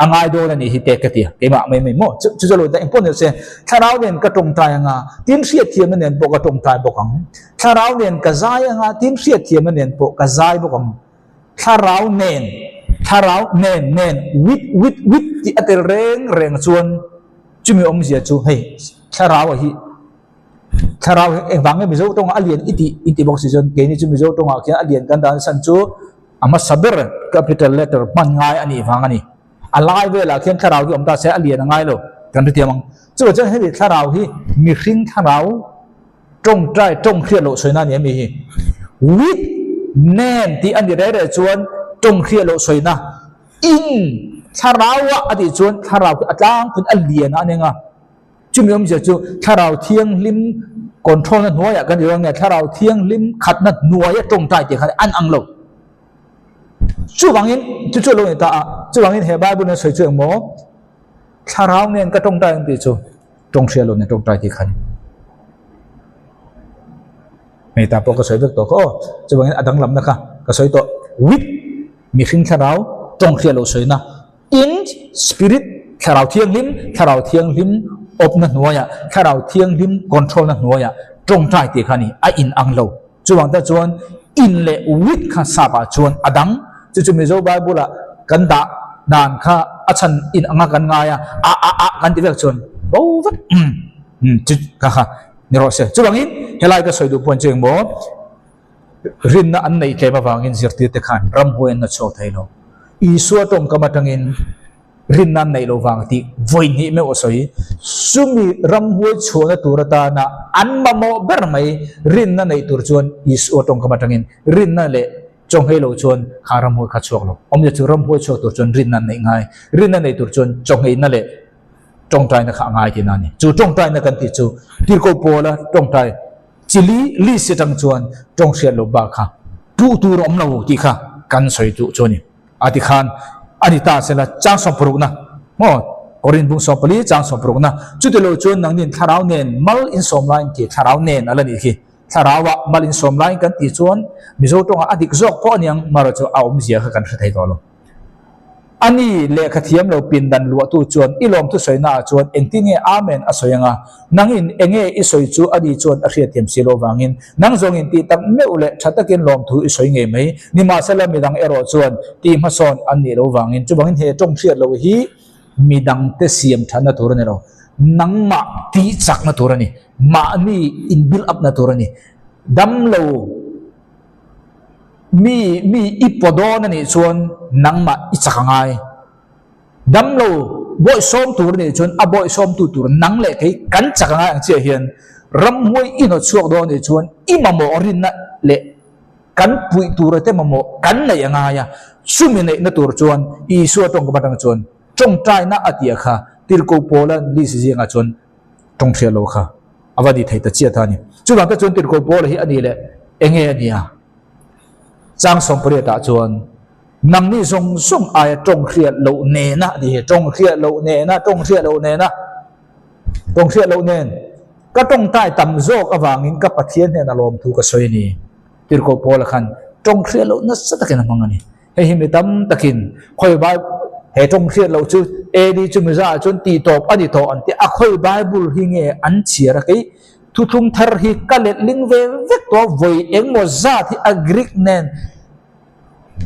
a ngai dawn a nih hi te ka ti a, keimah mai mai maw chu chu lo engpawh ni se thlarau nen ka tawngtai anga tin hriatthiamna nen pawh ka tawngtai bawk ang, thlarau nen ka zai anga tin hriatthiamna nen pawh ka zai bawk ang, thlarau nen thlarau nen nen with with with tih a tel reng reng chuan chumi awmzia chu hei thlarau hi Thlarau hi engvang nge Mizo tawngah a lian i tih i ti bawk si chuan keini chu Mizo tawngah khian a lian kan dan san chu a hmasa ber capital letter hman ngai a nih vang a ni. A lai velah khian thlarau hi awm ta se a lian a ngai lo kan hrethiam ang. Chuvang chuan heti thlarau hi mihring thlarau tawngtai tawng hriat loh sawina a ni a mi hi. With nen tih a ni reh reh chuan tawng hriat loh sawina in thlarau ah a tih chuan thlarau khi a tlangpui a lian a a ning a. Chumi awmzia chu Thlarau Thianghlim control na hnuaiah kan ti dawn nge Thlarau Thianghlim khatna hnuaia tawngtai tih khan an ang lo. Chuvangin chu chu a lo ni ta a, chuvangin he Bible in a sawi chu engmaw Thlarau nen ka tawngtai ang tih chu tawng hria lo nen tawngtai tih khan hei ta pawh ka sawi vek tawh kha aw. Chuvangin a danglamna kha ka sawi tawh with mihring thlarau tawng hria lo sawina. In Spirit, Thlarau Thianghlim, Thlarau Thianghlim awpna hnuaiah, Thlarau Thianghlim control-na hnuaiah tawngtai tih kha a ni, a in ang lo. Chuvang te chuan in leh with kha sap-ah chuan a dang. Chu chu Mizo Bible-ah kan dah dan kha a chhan in anga kan ngai a, a a a kan ti vek chuan bo vek chu kha kha ni rawh se. Chuvangin helai ka sawi duh pawh an chiang maw? Rinna an neih tlem avangin zirtirte khan ramhuai an la chhuak thei lo. Isua tawngkam atangin rinna an neih loh vang tih vawi hnih meuh a sawi. Chumi ramhuai chhuahna tur atana an mamawh ber mai rinna neih tur chuan Isua tawngkam atangin rinna leh chawnghei lo chuan kha ramhuai kha chhuak lo. Awmzia chu ramhuai chhuak tur chuan rinna an neih ngai. Rinna nei tur chuan chawngheinna leh tawngtaina kha a ngai tihna a ni. Chu tawngtaina kan tih chu Tirhkoh Paula tawngtai Chili list atang chuan tawng hriat loh bak kha puh tur a awm lo tih kha kan sawi duh chu a ni. A ti khan a ni ta sela chang sawmparukna maw Korin bung 14 chang sawmparukna chuti lo chuan nangnin thlarau nen mal insawm laiin tih thlarau nen a la nih khi. Thlarauah mal insawm laiin kan tih chuan Mizo tawngah a dik zawk pawh a niang marawh chu a awmzia kha kan hre thei tawh lo. A ni, lehkha thiam lo pindan luahtu chuan i lawmthu sawinaah chuan engtin nge Amen a sawi anga, nangin enge i sawi chu a ni chuan a hriatthiam si loh vangin nang zawngin tih tak meuh leh tha takin lawmthu i sawi ngei mai. Nimahsela midang erawh chuan tih hmasawn an nih loh vangin chuvangin he tawng hriat loh hi midangte siam thatna tur a ni lo, nangmah tih chakna tur a ni, mahni in build up na tur a ni, damlo. Mi mi i paw dawn a nih chuan nangmah i chak a ngai. Damlo bawihsawm tur a nih chuan a bawihsawmtu tur nang leh kei kan chak a ngai ang chiah hian ramhuai i hnawt chhuak dawn a nih chuan i mamawh rinna leh kan puih tura te mamawh kan neih a ngai a. Chumi neihna tur chuan Isua tawngkam atang chuan tawngtaina a tih a kha Tirhkoh Paula list zingah chuan tawng hriat lo kha a va ni thei ta chiah ta a ni. Chuvang te chuan Tirhkoh Paula hi a nih leh enge a nia? Chang 18 ah chuan nangni zawng zawng aia tawng hriat loh nena a ti hi, tawng hriat loh nena, tawng hriat loh nena, tawng hriat loh nen ka tawngtai tam zawk avangin ka Pathian hnena lawmthu ka sawi a ni. Tirhkoh Paula khan tawng hriat loh nasa takin a hmang a ni. Hei hi mi tam takin khawi Bible he tawng hriat loh chu AD chu miza ah chuan tih tawp a ni tawh an ti a, khawi Bible hi nge an chhiar a kei thuthlung thar hi ka letling ve vek tawh a, vawi engmaw zat hi a Greek nen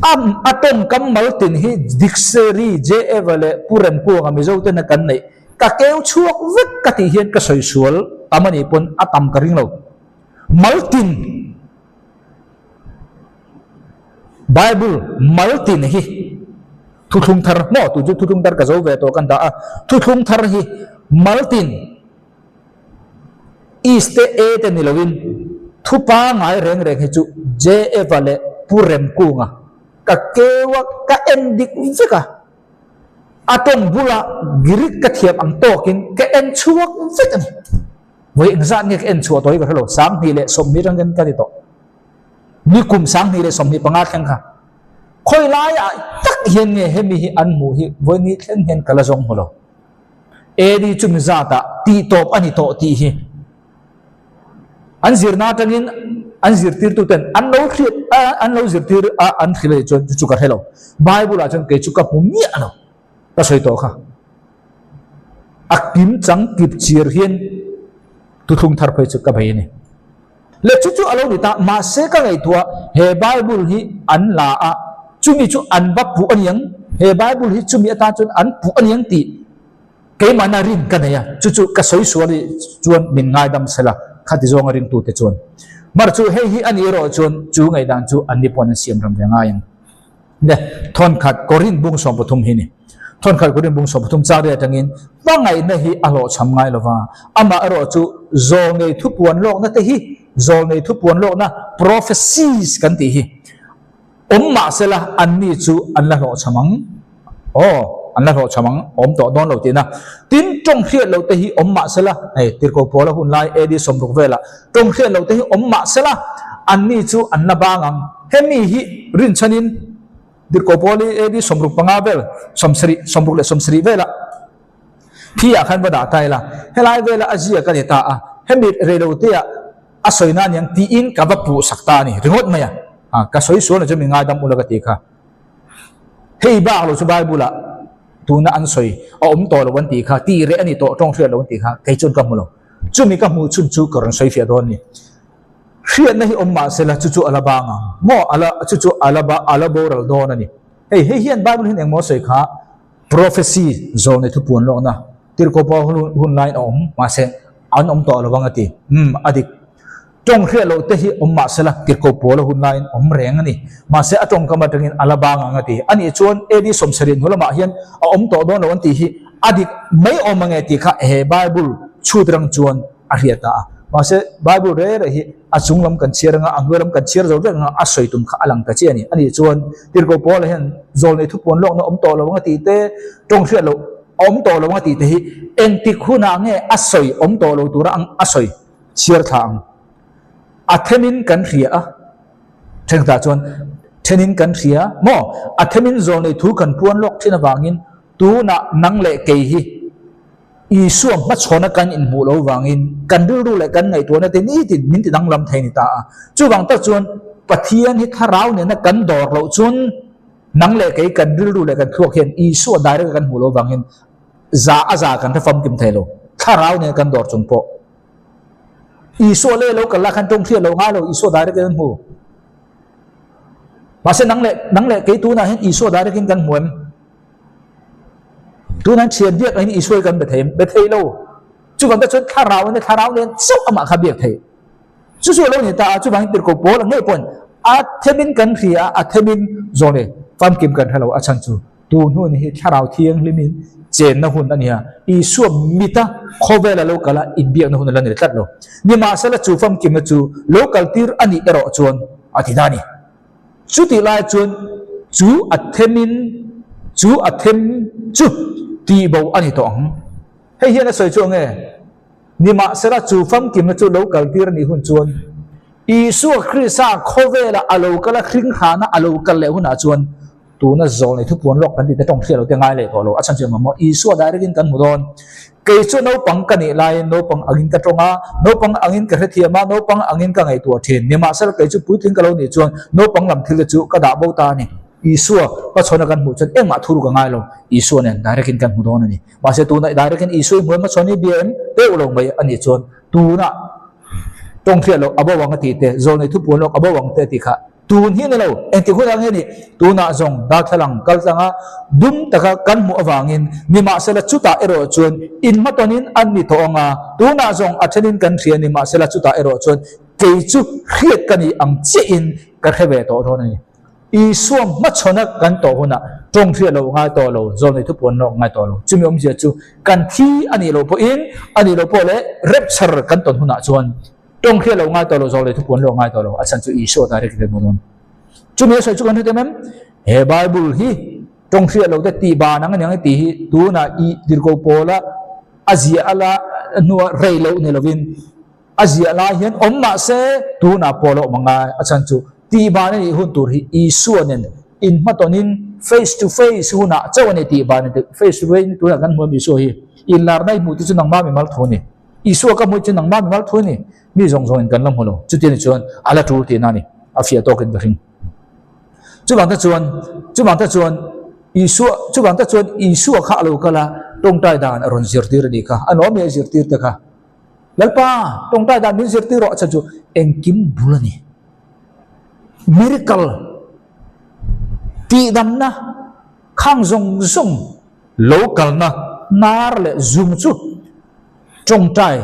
a a tawngkam mal tin hi dictionary JF-a leh Pu Remkuanga Mizo tena kan neih ka keu chhuak vek ka tih hian ka sawi sual tam a nih pawn a tam ka ring lo mal tin. Bible mal tin hi thuthlung thar maw tu chu thuthlung thar ka zo ve tawh kan dah a thuthlung thar hi mal tin is te a te ni loin thu pangai reng reng hi chu JF-a leh Pu Remkunga ka keu a ka en dik vek a a tawng bula Greek ka thiam ang tawkin ka en chhuak vek a ni. Vawi engzat nge ka en chhuah tawh hi ka hre lo, 2020 atangin ka ti tawh. Ni kum 2025 thleng kha. Khawi laiah tak hian nge hemi hi an hmuh hi vawi ni thleng hian ka la zawng hmu lo. AD chumi zatah tih tawp a ni tawh tih hi an zirna atangin an zirtirtuten an lo hriat a, an lo zirtir a an hrilh a nih chuan chu chu ka hre lo. Bible ah chuan kei chu ka hmu miah lo. Ka sawi tawh kha. A kim chang kip chir hian thuthlung thar phei chu ka bei a ni. Le chu chu a lo ni ta, mahse ka ngaihtuah he Bible hi an la a, chumi chu an va puh a niang, he Bible hi chumi atan chuan an puh a niang tih keimahna rin ka nei a, chu chu ka sawi sual i chuan min ngaidam sela, khati zawnga ringtute chuan. Mar chu hei hi a nih erawh chuan chu ngaihdan chu an ni pawhin an siam ram ve ngai ang. Le, thawnkhat Korinth bung 13 hi ni. Thawnkhat Korin bung 13 chang riat atangin hmangaihna hi a hlawhchham ngai lova, amah erawh chu zawlnei thupuan lawkna te hi, zawlnei thupuan lawkna, prophecies, kan tih hi awm mah sela anni chu an la hlawhchham ang. Aw, an la hlawhchham ang, awm tawh dawn lo tihna. Tin, tawng hriat loh te hi awm mah sela, hei Tirhkoh Paula hun lai AD 60 velah tawng hriat loh te hi awm mah sela anni chu an la bang ang. Hemi hi rinchhanin Tirhkoh Paul hi AD 65 vel, 70, 67 velah thi ah khan va dah ta ila, helai vela a ziak a ni ta a, hemi reiloteah a sawi na aniang tiin ka va puh sak ta a ni ringawt mai a, ka sawi sual na chu mi ngaidam ula ka ti kha. Hei bak lo chu Bible ah tuna an sawi a awm tawh lo an tih kha, tih reh a ni tawh, tawng hriat lo an tih kha kei chuan ka hmu lo. Chumi ka hmuh chhun chu ka rawn sawi fiah dawn a ni. Hriatna hi awm mah sela chu chu a la bang ang maw? A la, chu chu a la ba, a la boral dawn a ni. Hei, hei hian Bible hian engmaw a sawi kha? Prophecy zawlnei thupuan lawkna Tirhkoh Paul hun hun laiin a awm, mahse an awm tawh lo ang a ti. Umm, a dik. Tawng hriat loh te hi awm mah sela Tirhkoh Paul a hun laiin awm reng a ni. Mahse a tawngkam atangin a la bang ang a ti. Anih chuan AD 70 hnu lamah hian a awm tawh dawn lo an tih hi a dik mai awm ange tih kha he Bible chhut rang chuan a hriat ta a. Mahse, Bible reh reh hi a chung lam kan chhiar anga, a hnuai lam kan chhiar zo vek anga a sawi tum kha a lang ta chiah a ni. Anih chuan Tirhkoh Paula hian zawlnei thupuan lawkna awm tawh lo anga tih te, tawng hriat loh a awm tawh lo anga tih te hi engtik hunah nge a sawi awm tawh lo tura ang a sawi chhiar thla ang. A themin kan hria a, thenkhatah chuan thenin kan hria maw? A themin zawlnei thu kan puan lawk thin avangin tunah nang leh kei hi Isua hmachhawna kan inhmuh lo vangin kan rilru leh kan ngaihtuahna te nitin min ti danglam thei a ni ta a. Chuvang tak chuan Pathian hi thlarau nena kan dawr loh chuan nang leh kei kan rilru leh kan thluak hian Isua direct a kan hmuh lo vangin za a za kan hre famkim thei lo. Thlarau nena kan dawr chung pawh Isua leh lo kal la khan tawng hriat lo ngai lo Isua direct in an hmu. Mahse nang leh nang leh kei tunah hian Isua direct in kan hmu em? Tunah thian biak angin Isua hi kan be thei em? Be thei lo. Chuvang te chuan thlarau ania thlarau nen chauh amah kha biak thei. Chu chu a lo ni ta a, chuvangin Tirhkoh Paul ang ngei pawhin a themin kan hria a, a themin zawng leh famkim kan hre lo a chhan chu tun hun hi thlarau thianghlimin chenna hun a ni a, Isua mita khawvela lo kal a inbiakna hun a la ni tlat lo. Nimahsela chu famkimna chu lo kaltir a nih erawh chuan a ti ta a ni. Chutih lai chuan chu a themin chu a them chu tihbo a ni tawh ang. Hei hian a sawi chu ange, Nimahsela chu famkimna chu lo kaltir a nih hun chuan Isua Krista khawvela a lo kal a, hringhrana a lo kal leh hunah chuan Tuna zawl nei thupuan lawk kan tih te tawng hriat lo te ngai leh tawh lo. A chhan chu engmah maw? Isua direct in kan hmu dawn. Kei chu naupang ka nih laiin naupang angin ka tawng a, naupang angin ka hrethiam a, naupang angin ka ngaihtuah thin. Nimahsela kei chu puitling ka lo nih chuan naupang lam thil te chu ka dah bo ta a ni. Isua hmachhawn a kan hmuh chuan engmah thuruk a ngai lo. Isua nen direct in kan hmu dawn a ni. Mahse tuna direct in Isua i hmu em hmachhawn i bia em? Deuh lo mai a nih chuan tuna tawng hriat loh a bo ang a tih te, zawl nei thupuan lawk a bo ang te tih kha Tun hi ni lo, engtik hunah nge ni? Tunah zawng darthlalang kaltlanga dum taka kan hmuh avangin nimahsela chutah erawh chuan inhmatawnin an ni tawh ang a, tunah zawng a thenin kan hria nimahsela chutah erawh chuan kei chu hriat ka nih ang chiahin ka hre ve tawh dawn a ni. Isua hmachhawna kan tawh hunah tawng hriat loh ngai tawh lo, zawlnei thupuan lawk ngai tawh lo. Chumi awmzia chu kan thi a nih loh pawhin, a nih loh pawh leh rapture kan tawn hunah chuan Tawng hriat loh ngai tawh lo, zawk leh thupuan loh ngai tawh lo, a chhan chu Isua direct ve maw dawn. Chumi a sawi chu kan hre em em? He Bible hi tawng hriat loh te tih ban ang aniang tih hi tunah i tirhkoh pawla a ziah a la hnua rei loh ni lovin a ziah lai hian awm mah se tunah pawh a la awm ang ngai, a chhan chu tih ban a nih hun tur hi Isua nen inhmatawnin face to face hunah chauh a ni tih ban a ni, face to face tunah kan hmu em Isua hi inlarna i hmuh te chu nangmah mimal thu a ni. Isua ka hmuh chu nangmah mimal thu a ni, mi zawng zawngin kan la hmu lo. Chuti ni chuan a la tul tihna a ni, a fiah tawkin ka hring. Chuvang te chuan, chuvang te chuan Isua, chuvang te chuan Isua kha a lo kal a, tawngtai dan a rawn zirtir a nih kha, a nuam e zirtir te kha. Lalpa, tawngtai dan min zirtir rawh chhan chu engkim bul a ni. Miracle, tihdamna, khang zawng zawng lo kalna hnar leh zum chu tawngtai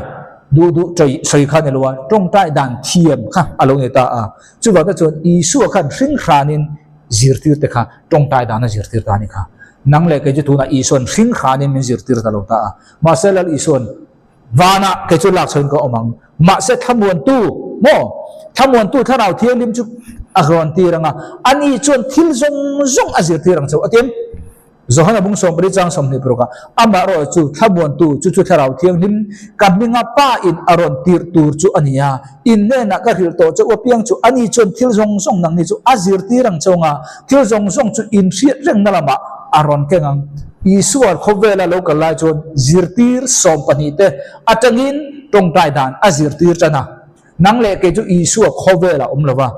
duh duh ṭei sawi kha a ni lo a, tawngtai dan thiam kha a lo ni ta a. Chuvang te chuan Isua khan hringhranin zirtirte kha tawngtai dan a zirtir ta a ni kha. Nang leh kei chu tunah Isua'n hring hranin min zirtir ta lo ta a. Mahse Lal Isua'n vanah kei chu lak chhoin ka awm ang. Mahse thlamuantu, maw? Thlamuantu Thlarau Thianghlim chu a rawn tir ang a, ani chuan thil zawng zawng a zirtir ang chauh a ti em? Johana bung 14 chang 26 ah, Amah erawh chu thlamuantu, chu chu Thlarau Thianghlim, ka hminga Pa in a rawn tirh tur chu a ni a, in hnenah ka hrilh tawh chauh apiang chu ani chuan thil zawng zawng nangni chu a zirtir ang chauh anga, thil zawng zawng chu in hriat rengna lamah a rawn keng ang. Isua khawvela lo kal lai chuan zirtir 12 te atangin tawngtai dan a zirtir tan a. Nang leh kei chu Isua khawvelah awm lo va,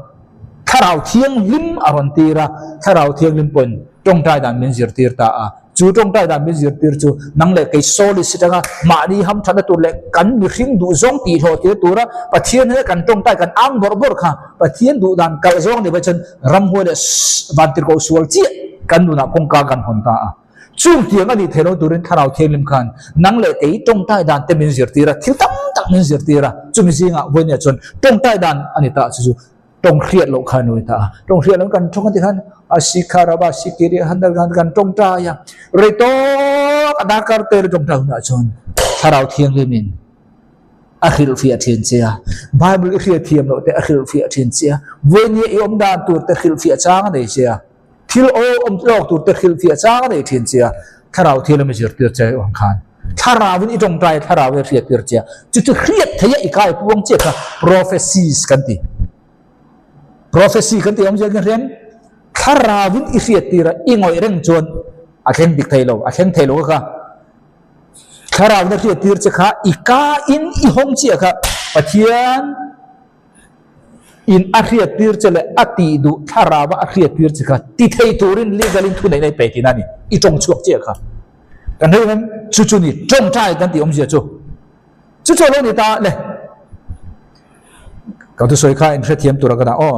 Thlarau Thianghlim a rawn tir a, Thlarau Thianghlim pawhin tawngtai dan min zirtir ta a. Chu tawngtai dan min zirtir chu nang leh kei Solis atanga mahni hamthatna tur leh kan mihring duhzawng tihhlawhtir tura Pathian hnena kan tawngtai kan ang bawrh bawrh kha Pathian duh dan kalh zawng ni vai chuan ramhuai leh vantirhkoh sual chiah kan nunah kawngka kan hawn ta a. Chung tiang a nih theih lo turin Thlarau Thianghlim khan nang leh kei tawngtai dan te min zirtir a, thil tam tak min zirtir a, chumi zingah vawinia chuan tawngtai dan a ni ta chu chu tawng hriat loh khan a ni ta a. Tawng hriat loh kan tawng a ti khan a sikharaba sikiri han khan kan tawngtai a, rei tawk a darkar te tawngtai hunah chuan Thlarau Thianghlimin a hrilhfiah thin che a, Bible i hriatthiam loh te a hrilhfiah thin che a, vawinia i awm dan tur te hrilhfiah chang a nei che a. Thil aw awm lawk tur te hrilhfiah chang a nei thin che a, Thlarau thil a mi zirtir che ang khan Thlarauin i tawngtai Thlarau i hriattir che a, chu chu hriat theih a i kai puang chiah kha prophecies kan ti. Prophecy kan tih awmzia hian Thlarauin i hriattir a, i ngawih reng chuan a thleng dik thei lo, a thleng thei lo kha. Thlarauin a hriattir che kha i ka in i hawng chiah kha Pathian In a hriattir che leh a tih duh thlarau a hriattir che kha ti thei turin legal in thuneihna i pe tihna a ni. I tawng chhuak chiah kha. Kan hre em? Chu chu ni tawngtai kan tih awmzia chu. Chu chu a lo ni ta le. Ka thusawi kha in hrethiam tura ka dah aw.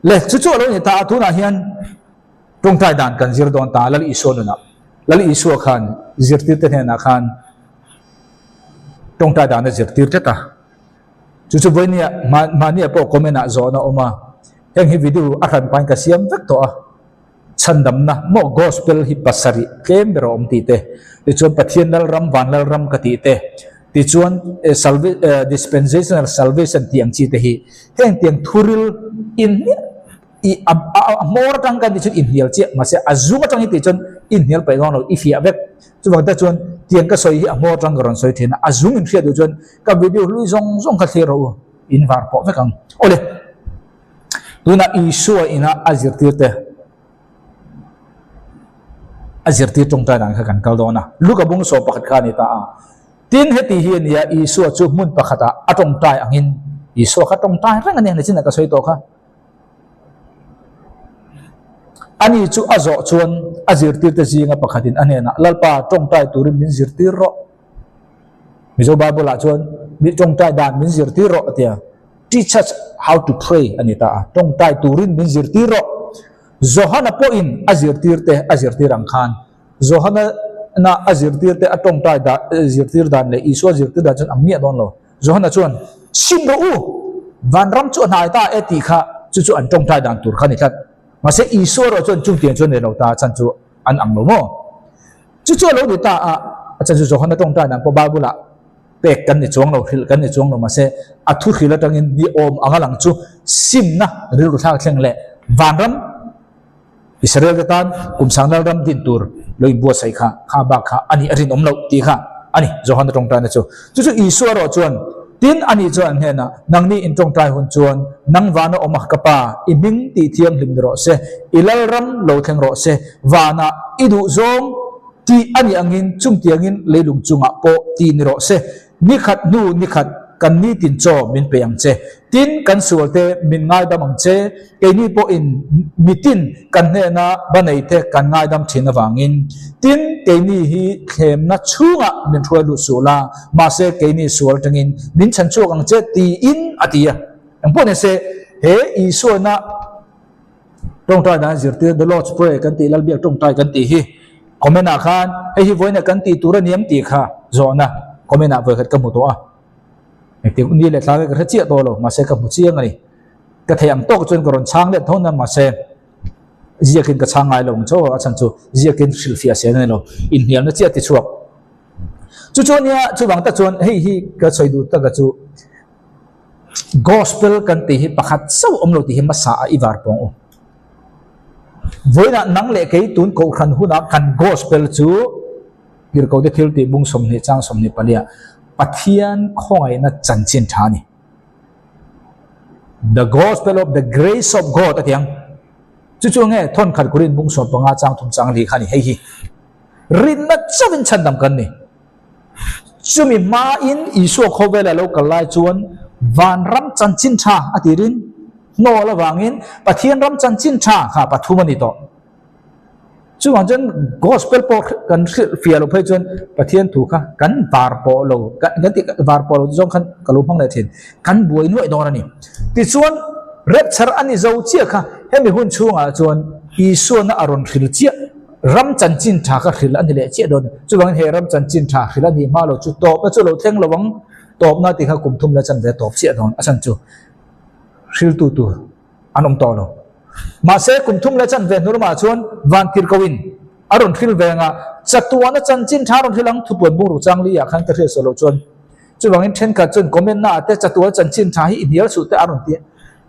Le chu chu a lo ni ta a tunah hian tawngtai dan kan zir dawn ta Lal Isua nunah. Lal Isua khan zirtirte hnenah khan tawngtai dan a zirtir tlat a. Chu chu vawinia mahnia pawh comment ah zawhna awm a, heng hi video a hran pahin ka siam vek tawh a, chhandamna maw gospel hi pasarih tlem ber a awm tih te, tichuan Pathian Lalram Van Lalram ka tih te, tichuan dispensational salvation tih ang chi te hi heng tiang thuril inhnial i a hmawr atang kan tih chuan inhnial chiah mahse a zum atang hi tih chuan inhnial paih dawn lo i fiah vek. Chuvang te chuan tiang ka sawi hi a hmawr atang ka rawn sawi thin a, a zum inhriat duh chuan ka video hlui zawng zawng kha thlir rawh u, in var pawh vek ang. Awle, tunah Isua ina a zirtir te a zirtir tawngtai dan kha kan kal dawn a, Luka bung 11 kha a ni ta a. Tin, heti hi a nia, Isua chu hmun pakhatah a tawngtai angin, Isua kha tawngtai reng a ni ang nichinah ka sawi tawh kha. Ani chu a zawh chuan a zirtirte zinga pakhatin a hnenah, Lalpa, tawngtai turin min zirtir rawh. Mizo Bible-ah chuan, Mi tawngtai dan min zirtir rawh a ti a. Teach us how to pray a ni ta a. Tawngtai turin min zirtir rawh. Johana pawhin a zirtirte a zirtir ang khan Johana a zirtirte a tawngtai dan zirtir dan leh Isua zirtir dan chuan ang miah dawn lo. Johana chuan, Sim rawh u! Vanram chu a hnai ta e tih kha chu chu an tawngtai dan tur kha a ni tlat. Mahse Isua erawh chuan chungtiang chuan nei lo ta chan chu an ang lo maw? Chu chu a lo ni ta a, a chan chu Johana tawngtai dan pawh Bible-ah pek kan ni chuang lo, hrilh kan ni chuang lo. Mahse a thu hrilh atangin ni awm ang a lang chu simna rilru thlak thleng leh vanram Israel te tan kum sangnal ram din tur lo inbuatsaih kha kha bak kha a nih a rinawm loh tih kha a ni Johana tawngtaina chu. Chu chu Isua erawh chuan, Tin, ani chuan an hnenah, Nangni in tawngtai hun chuan nang vana awm a ka Pa, i hming tih thianghlim ni rawh se, i lalram lo thleng rawh se, vanah i duh zawng tih a nih angin chungtiangin leilung chungah pawh tih ni rawh se. Ni khat hnu ni khat kan nitin chaw min pe ang che. Tin, kan sualte min ngaidam ang che, keini pawhin mitin kan hnena ba neite kan ngaidam thin avangin. Tin, keini hi thlemna chhungah min hruai lut suh la, mahse keini sual tangin min chhan chhuak ang che tiin a ti a. Engpawh nise, he Isuana Tawngtai dan zirtir The Lord's Prayer kan tih Lalbiak tawngtai kan tih hi comment ah khan hei hi vawiin ah kan tih tur a ni em tih kha zawhna comment ah vawikhat ka hmu tawh a. Engtik ni leh thla ka hre chiah tawh lo mahse ka hmu chiang a ni. Ka theih ang tawk chuan ka rawn chhang let tho na mahse. Ziakin ka chhang ngai lo ang chaw a chhan chu ziakin hrilhfiah sel a ni lo, inhnialna chiah ti chhuak. Chu chu ania chuvang tak chuan hei hi ka sawi duh taka chu Gospel kan tih hi pakhat chauh awm lo tih hi hmasa ah i var pawng u. Vawiinah nang leh kei tun kohhran hunah kan Gospel chu Tirhkohte thil tih bung 20 chang 24 ah Pathian khawngaihna chanchin tha a ni. The Gospel of the Grace of God a ti ang. Chu chu nge thawn khat Korin bung 15 chang thum chang li kha a ni hei hi. Rinna chauhin chhandam kan ni. Chumi hmain Isua khawvela lo kal lai chuan vanram chanchin tha a tirin hnawl avangin Pathian ram chanchin tha kha pathum a ni tawh. Chuvang chuan Gospel pawh kan hrilh fiah loh phei chuan Pathian thu kha kan var pawh lo, kan tih var pawh lo zawng khan ka lo hmang leh thin, kan buai nuaih dawn a ni. Tichuan rapture a ni zo chiah kha hemi hun chhungah chuan Isuana a rawn hril chiah. Ram chanchin tha kha hril a ni leh chiah dawn. Chuvangin he ram chanchin tha hril a nih hma lo chu tawpna chu lo thleng lo ang. Tawpna tih kha kum thum la chan ve tawp chiah dawn. A chhan chu hriltu tur an awm tawh lo. Mahse kum thum la chan ve hnu lamah chuan van tir ko in a rawn hril ve anga chatuana chanchin tha a rawn hril ang. Thupuan bungruk changli ah khan ka hriat suah loh chuan chuvangin thenkhat chuan comment na ah te chatuan chanchin tha hi i hnial suh te a rawn ti a.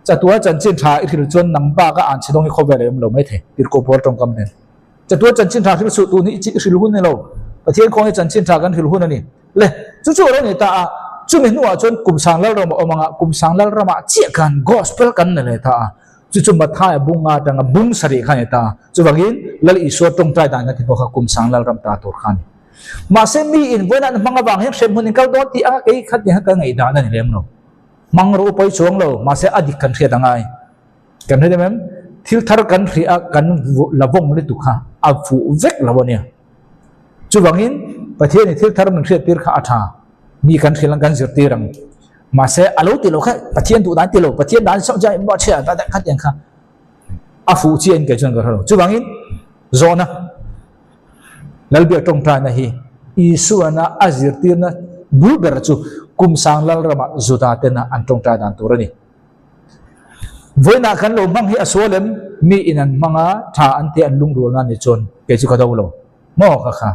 Chatuan chanchin tha i hril chuan nang bak a an chhe dawng hi khawvel a awm lo mai thei, tirhkoh pawl tawngkam nen. Chatuan chanchin tha hril suh tun hi i hril hun ni lo, Pathian khawnge chanchin tha kan hril hun a ni. Le, chu chu a lo ni ta a, chumi hnuah chuan Kumsang Lalram a awm ang a, Kumsang Lalramah chiah khan Gospel kan ni leh ta a, chu chu Mathaia bunga atanga bung sarih kha a ni ta a, chuvangin Lal Isua tawngtai dan kan ti pawh kha Kumsang Lalram ta tur kha a ni. Mahse mi in vawiin an hmang avang hian hremhmun in kal dawn tih anga kei khat ni khan ka ngaihdan a ni lem lo. Hmang rawh u pawi chuang lo, mahse a dik kan hriat a ngai. Kan hre em em, thil thar kan hria a, kan la vawng lutuk kha a fuh vek lo a nia. Chuvangin Pathianin thil thar min hriat tir kha a tha, mi kan hrilh ang kan zirtir ang. Mahse a lo ti lo kha Pathian duh dan ti lo, Pathian dan sawn chuan engmah chhiah ta daih kha tiang kha a fuh chiah in kei chuan ka hre lo. Chuvangin zawhna Lalbiak tawngtaina hi Isuana a zirtirna bul ber chu kum sang Lalrama Juda tena an tawngtai dan tur a ni. Vawiinah kan lo hmang hi a sual em? Mi in an hmang a, tha an ti an lungrualna ni chuan kei chu ka do lo. Maw ka kha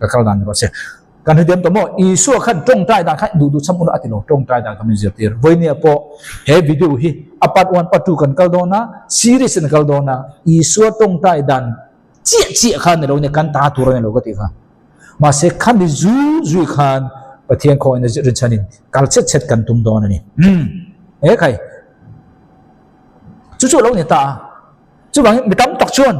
ka kal dan ni rawh se. Kan hre diam tawh maw? Isua khan tawngtai dan kha duh duh cham ula a ti lo, tawngtai dan kha min zirtir. Vawiinia pawh he video hi a part one part two kan kal dawn a, series in a kal dawn a, Isua tawngtai dan Chiah chiah kha ni lo nia kan ta tur a ni lo ka tih kha. Mahse khami zui zui khan Pathian khaw in a rinchhan in kal chet chet kan tum dawn a ni. Umm e khai. Chu chu lo ni ta a. Chuvangin mi tam tak chuan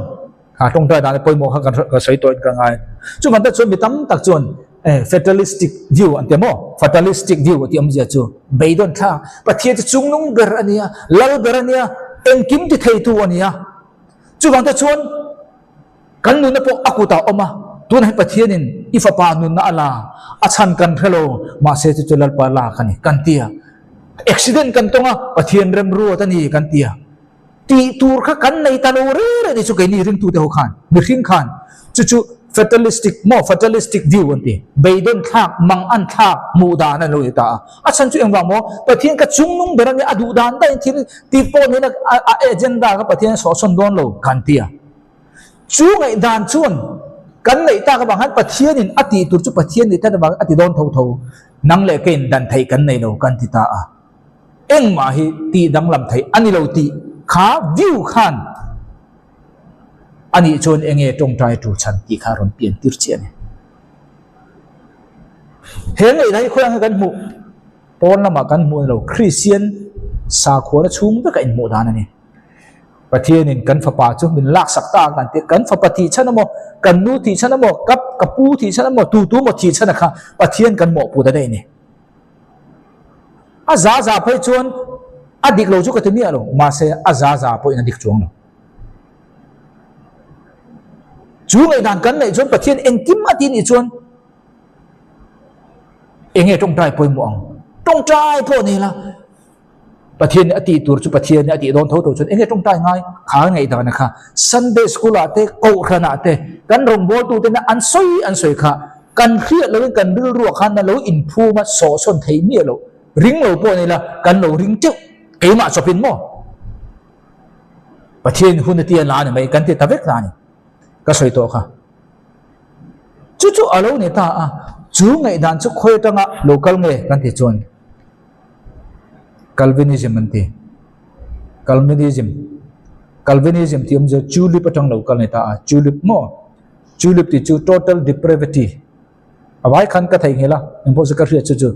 kha tawngtai dan pawimawh kha kan ka sawi tawh in ka ngai. Chuvang te chuan mi tam tak chuan e fatalistic view an ti a maw? Fatalistic view a tih awmzia chu beidawn thlak Pathian chu chungnung ber a nia, lal ber a nia, engkim ti theitu a nia. Chuvang te chuan kan nunna pawh a kutah a awm a, tunah hian Pathianin i fapa nunna a la, a chhan kan hre lo, mahse chu chu Lalpa lak a ni kan ti a. Accident kan tawng a, Pathian remruat a ni kan ti a. Tih tur kha kan nei ta lo reng reng ni chu keini ringtute ho khan, mihring khan chu chu fatalistic maw, fatalistic view an ti, beidawn thlak, mang an thlak hmuh dan a lo ni ta a. A chhan chu engvang maw? Pathian ka chungnung ber a nia, a duh dan daihin thil ti pawh ni la a agenda kha Pathian a sawhsawn dawn lo kan ti a. Chu ngaihdan chuan kan neih tak avang khan Pathianin a tih tur chu Pathian nih tlat avangin a ti dawn tho tho. Nang leh keiin dan theih kan nei lo kan ti ta a. Engmah hi tih danglam theih a ni lo tih kha view khan a nih chuan enge tawngtai tur chhan tih kha a rawn pian tir chiah a ni. He ngaihna hi khawiah nge kan hmuh? Pawn lamah kan hmuh a ni lo, Kristian sakhuana chhung veka inhmuh dan a ni. Pathianin kan fapa chu min laksak ta ang kan ti, kan fapa thih chhan emaw, kan nu thih chhan emaw, ka ka pu thih chhan emaw, tu tu emaw thih chhan a kha Pathian kan mawhput a daih a ni. A za za phei chuan a dik lo chu ka ti miah lo, mahse a za za pawhin a dik chuang lo. Chu ngaihdan kan neih chuan Pathian engkim a ti nih chuan enge tawngtai pawimawh ang? Tawngtai pawh ni la, Pathian a tih tur chu Pathian a tih dawn tho tho chuan enge tawngtai ngai? Kha ngaihdan a kha Sunday school ah te, Kohhran ah te kan rawngbawltu tena an sawi an sawi kha kan hriat loin kan rilruah khan a lo inphum a, sawhsawn thei miah loh. Ring lo pawh ni la, kan lo ring teuh keimah chawpin maw? Pathian hun a tia la a ni mai kan ti ta vek ta a ni. Ka sawi tawh kha. Chu chu a lo ni ta a, chu ngaihdan chu khawi atanga lo kal nge kan tih chuan Calvinism an ti. Calvinism Calvinism tih awmzia tulip atang lo kal ni ta a, tulip maw? Tulip tih chu total depravity a vai khan ka theihnghilh a, engpawh chu ka hriat chu chu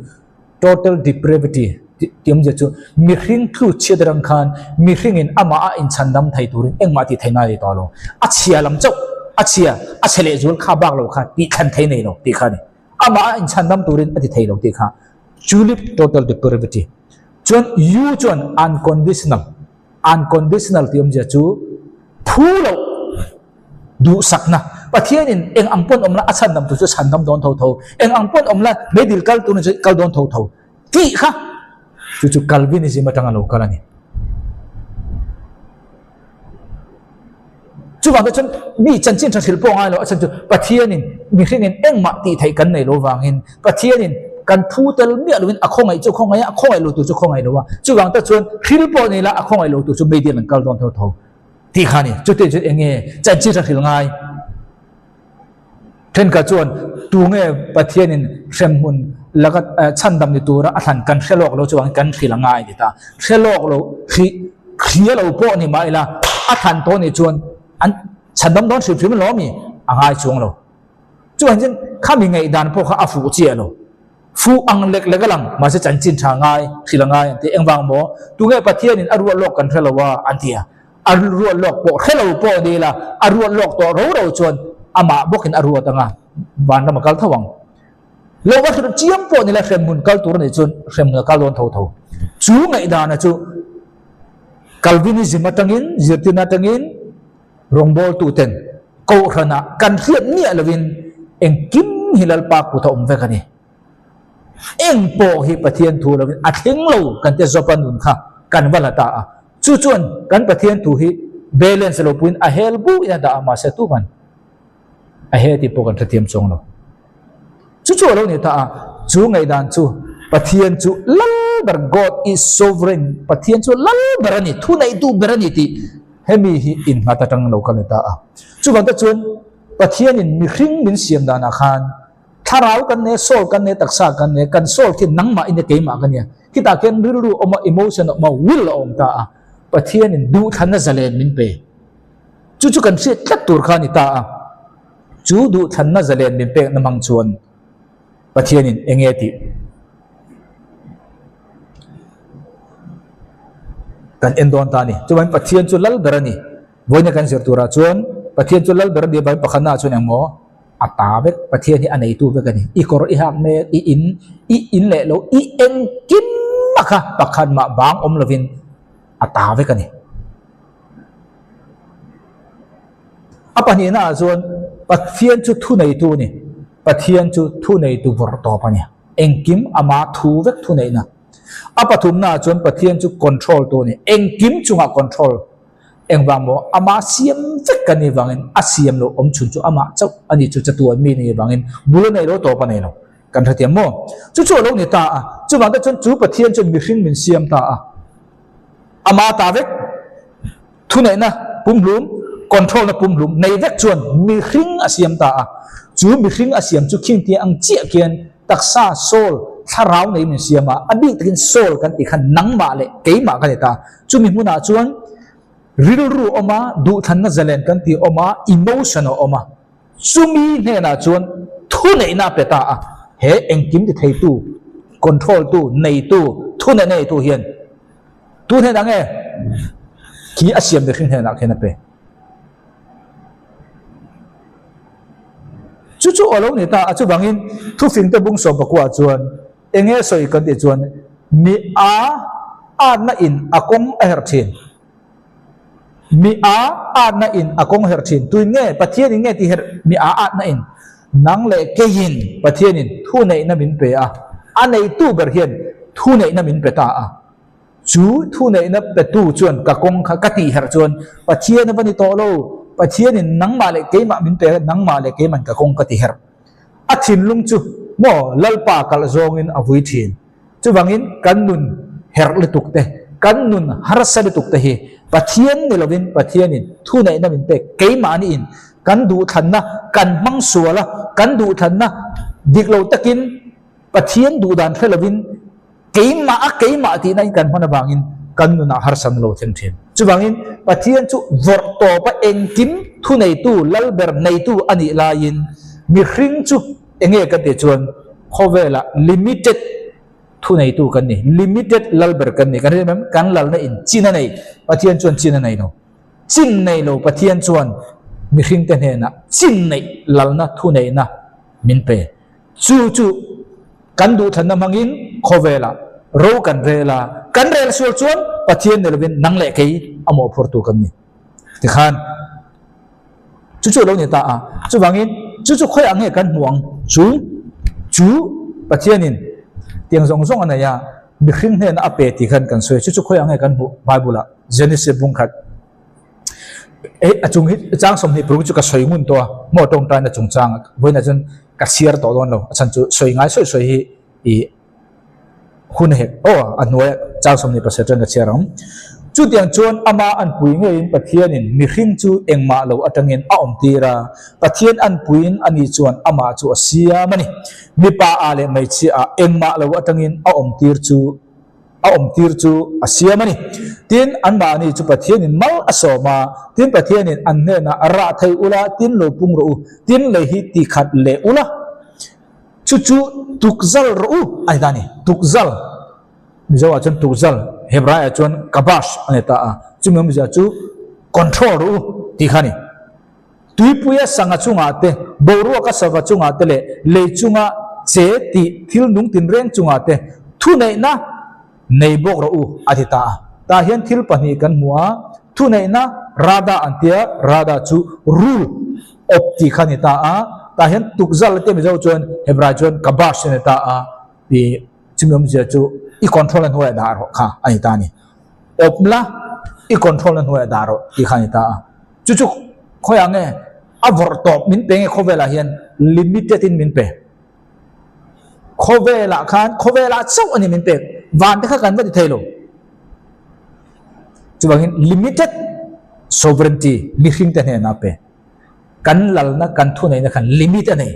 total depravity tih awmzia chu mihring tlu chhiat atang khan mihringin amah a inchhandam thei turin engmah tih theihna a nei tawh lo. A chhia lam chauh, a chhia, a chhe lehzual kha bak lo kha tih thlan thei nei lo tih kha a ni. Amah a inchhandam turin a ti thei lo tih kha tulip total depravity. Chuan U chuan unconditional, unconditional tih awmzia chu phu loh duhsakna. Pathianin eng ang pawn awm la a chhandam tur chu chhandam dawn tho tho, eng ang pawn awm la meidil kal tur chu kal dawn tho tho tih kha chu chu Calvinism atanga lo kal a ni. Chuvang te chuan mi chanchin tha hrilh pawh ngai lo a chhan chu Pathianin mihringin engmah tih theih kan nei lo vangin Pathianin kan phu tel miah loin a khawngaih chu khawngaih a, a khawngaih lo tur chu khawngaih lo a. Chuvang te chuan hril pawh nei la a khawngaih lo tur chu meidil an kal dawn tho tho tih kha a ni. Chutiang chuan eng nge chanchin tha hrilh ngai? Thenkhat chuan tunge Pathianin hremhmun laka chhandam ni tura a thlan kan hre lawk lo chuan kan hrilh a ngai a ni ta. Hre lawk lo, hrih, hria lo pawh ni mah ila a thlan tawh nih chuan an chhandam dawn hrim hrim lo mi a ngai chuang lo. Chuvang chuan khami ngaihdan pawh kha a fuh chiah lo. Fuh ang lek lek a lang, mahse chanchin tha ngai, hrilh a ngai an ti. Engvang maw? Tunge Pathianin a ruah lawk kan hre lo a an ti a. A ruat lawk pawh hre lo pawh ni ila, a ruat lawk tawh ro ro chuan amah bawkin a ruat anga vanram a kal tho ang. Lo va hrilh chiam pawh ni ila hremhmun kal tur a nih chuan hremhmun a kal dawn tho tho. Chu ngaihdana chu Calvinism atangin, zirtirna atangin rawngbawltuten Kohhranah kan hriat miah lovin engkim hi Lalpa kut a awm vek a ni. Eng pawh hi Pathian thu lovin a thleng lo kan tia Jopa nun kha kan va la ta a. Chu chuan kan Pathian thu hi balance lo puiin a hel buin a dah a, mahse tuman a he tih pawh kan hrethiam chuang lo. Chu chu a lo ni ta a, chu ngaihdan chu Pathian chu lal ber, God is sovereign, Pathian chu lal ber a ni, thuneihtu ber a ni tih hemi hi innghat atang lo kal ni ta a. Chuvang te chuan Pathianin mihring min siam danah khan Thlarau kan nei, soul kan nei, taksa kan nei, kan soul khi nangmah in keimah ka nia. Khitah khian rilru a awm a, emotion a awm a, will a awm ta a. Pathianin duhthlanna zalen min pe. Chu chu kan hriat tlat tur kha a ni ta a. Chu duhthlanna zalen min pekna hmang chuan Pathianin eng nge tih kan en dawn ta a ni. Chuvangin Pathian chu lal ber a ni. Vawiina kan zir turah chuan Pathian chu lal ber a ni avangin pakhatnaah chuan engmaw a ta vek, Pathian hi a neitu vek a ni. I kawr i hak mek, i in, i in leh lo, i engkim mah kha pakhat mah bang awm lovin a ta vek a ni. A pahnihna ah chuan Pathian chu thuneitu a ni. Pathian chu thuneitu vawrh tawp a ni. Engkim ama thu vek thuneihna. A pathumna ah chuan Pathian chu control tu a ni. Engkim chungah control Engvang maw? Amah siam vek ka nih vangin a siam loh awm chhun chu amah chauh a ni chu chatuan mi nih vangin bul a nei lo tawp a nei lo. Kan hrethiam maw? Chu chu a lo ni ta a. Chuvang te chuan chu Pathian chuan mihring min siam ta a. Amah ta vek thuneihna pumhlum, control na pumhlum nei vek chuan mihring a siam ta a. Chu mihring a siam chu khingtia ang chiah khian taksa, soul, thlarau nei min siam a, a bik takin soul kan tih khan nangmah leh keimah ka ni ta. Chumi hmunah chuan rilru a awm a, duhthlanna zalen kan tih a awm a, emotion a awm a. Chumi hnenah chuan thuneihna a pe ta a, he engkim ti theitu, control tu, neitu, thuneihna neitu hian tu hnenah nge khi a siam mihring hnenah khian a pe. Chu chu a lo ni ta a, chuvangin thufingte bung sawmpakua chuan eng nge sawi kan tih chuan mi a atna in a kawng a herh thin. Mi a atna in a kawng herh thin. Tuin nge Pathian in nge tih herh mi a atna in? Nang leh keiin Pathian in thuneihna min pe a, a neitu ber hian thuneihna min pe ta a. Chu thuneihna petu chuan ka kawng kha ka tih herh chuan Pathian a va ni tawh lo, Pathianin nangmah leh keimah min pe a, nangmah leh keiman ka kawng ka ti herh. A thinlung chu maw Lalpa kalh zawngin a vui thin. Chuvangin kan nun herh lutuk te, kan nun harsa lutuk te hi Pathian ni lovin Pathianin thuneihna min pek keimahniin kan duhthlanna kan hmang sual a, kan duhthlanna dik lo takin Pathian duhdan hre lovin keimah a keimah tihna in kan hman avangin kan nunah harsatna lo thleng thin. Chuvangin Pathian chu vawrh tawpa engkim thuneitu, lalber neitu a nih laiin mihring chu enge kan tih chuan khawvelah limited Thuneitu kan ni, limited lalber kan ni. Kan rin em? Kan lalna in chin a nei, Pathian chuan chin a nei lo. Chin nei lo Pathian chuan mihringte hnenah chin neih lalna thuneihna min pe. Chu chu kan duhthlanna hmangin khawvelah ro kan rel a, kan rel sual chuan Pathian ni lovin nang leh kei a mawhphurtu kan ni. Tikhan. Chu chu a lo ni ta a. Chuvangin, chu chu khawiah nge kan hmuh ang? Chu chu Pathianin tiang zawng zawng a nei a, mihring hnenah a pe tih khan kan sawi a. Chu chu khawiah nge kan hmuh? Bible-ah, Genesis bung khat. Hei a chung hi chang 26 chu ka sawi ngun tawh a, maw tawngtaina chungchanga vawiinah chuan ka chhiar tawh dawn lo. A chhan chu sawi ngai sawi sawi hi ih Hun hek aw a hnuaia chang 27 atang ka chhiar ang. Chutiang chuan ama anpui ngeiin Pathianin mihring chu engmah lo atangin a awmtir a, Pathian anpuiin ani chuan amah chu a siam a ni. Mipa ah leh hmeichhia ah engmah lo atangin a awmtir chu a awmtir chu a siam a ni. Tin, anmahni chu Pathianin mal a sawm a, tin Pathianin an hnenah rah thei ula, tin lo pung rawh u, tin lei hi ti khat leh ula. Chu chu tukzal rawh u a ni ta a ni. Tukzal, Mizo ah chuan tukzal, Hebrai ah chuan kabash a ni ta a. Chumi awmzia chu control rawh u tih kha a ni. Tuipuia sangha chungah te, boruaka sava chungah te leh lei chunga che tih thil nung tinreng chungah te thuneihna nei bawk rawh u a ti ta a. Tah hian thil pahnih kan hmu a, thuneihna rada an tia, rada chu rule, awp tih kha a ni ta a. Tah hian tukzal te Mizo chuan Hebrai chuan kabash a ni ta a, ih chumi awmzia chu i control na hnuaiah dah rawh kha a ni ta a ni. Awp la i control na hnuaiah dah rawh tih kha a ni ta a. Chu chu khawiah nge a vawrh tawp min pe nge khawvelah hian limited in min pe. Khawvelah khan khawvelah chauh a ni min pek, van te kha kan va ti thei lo. Chuvangin limited sovereignty mihring te hnenah pe. Kan lalna kan thuneihna khan limit a nei.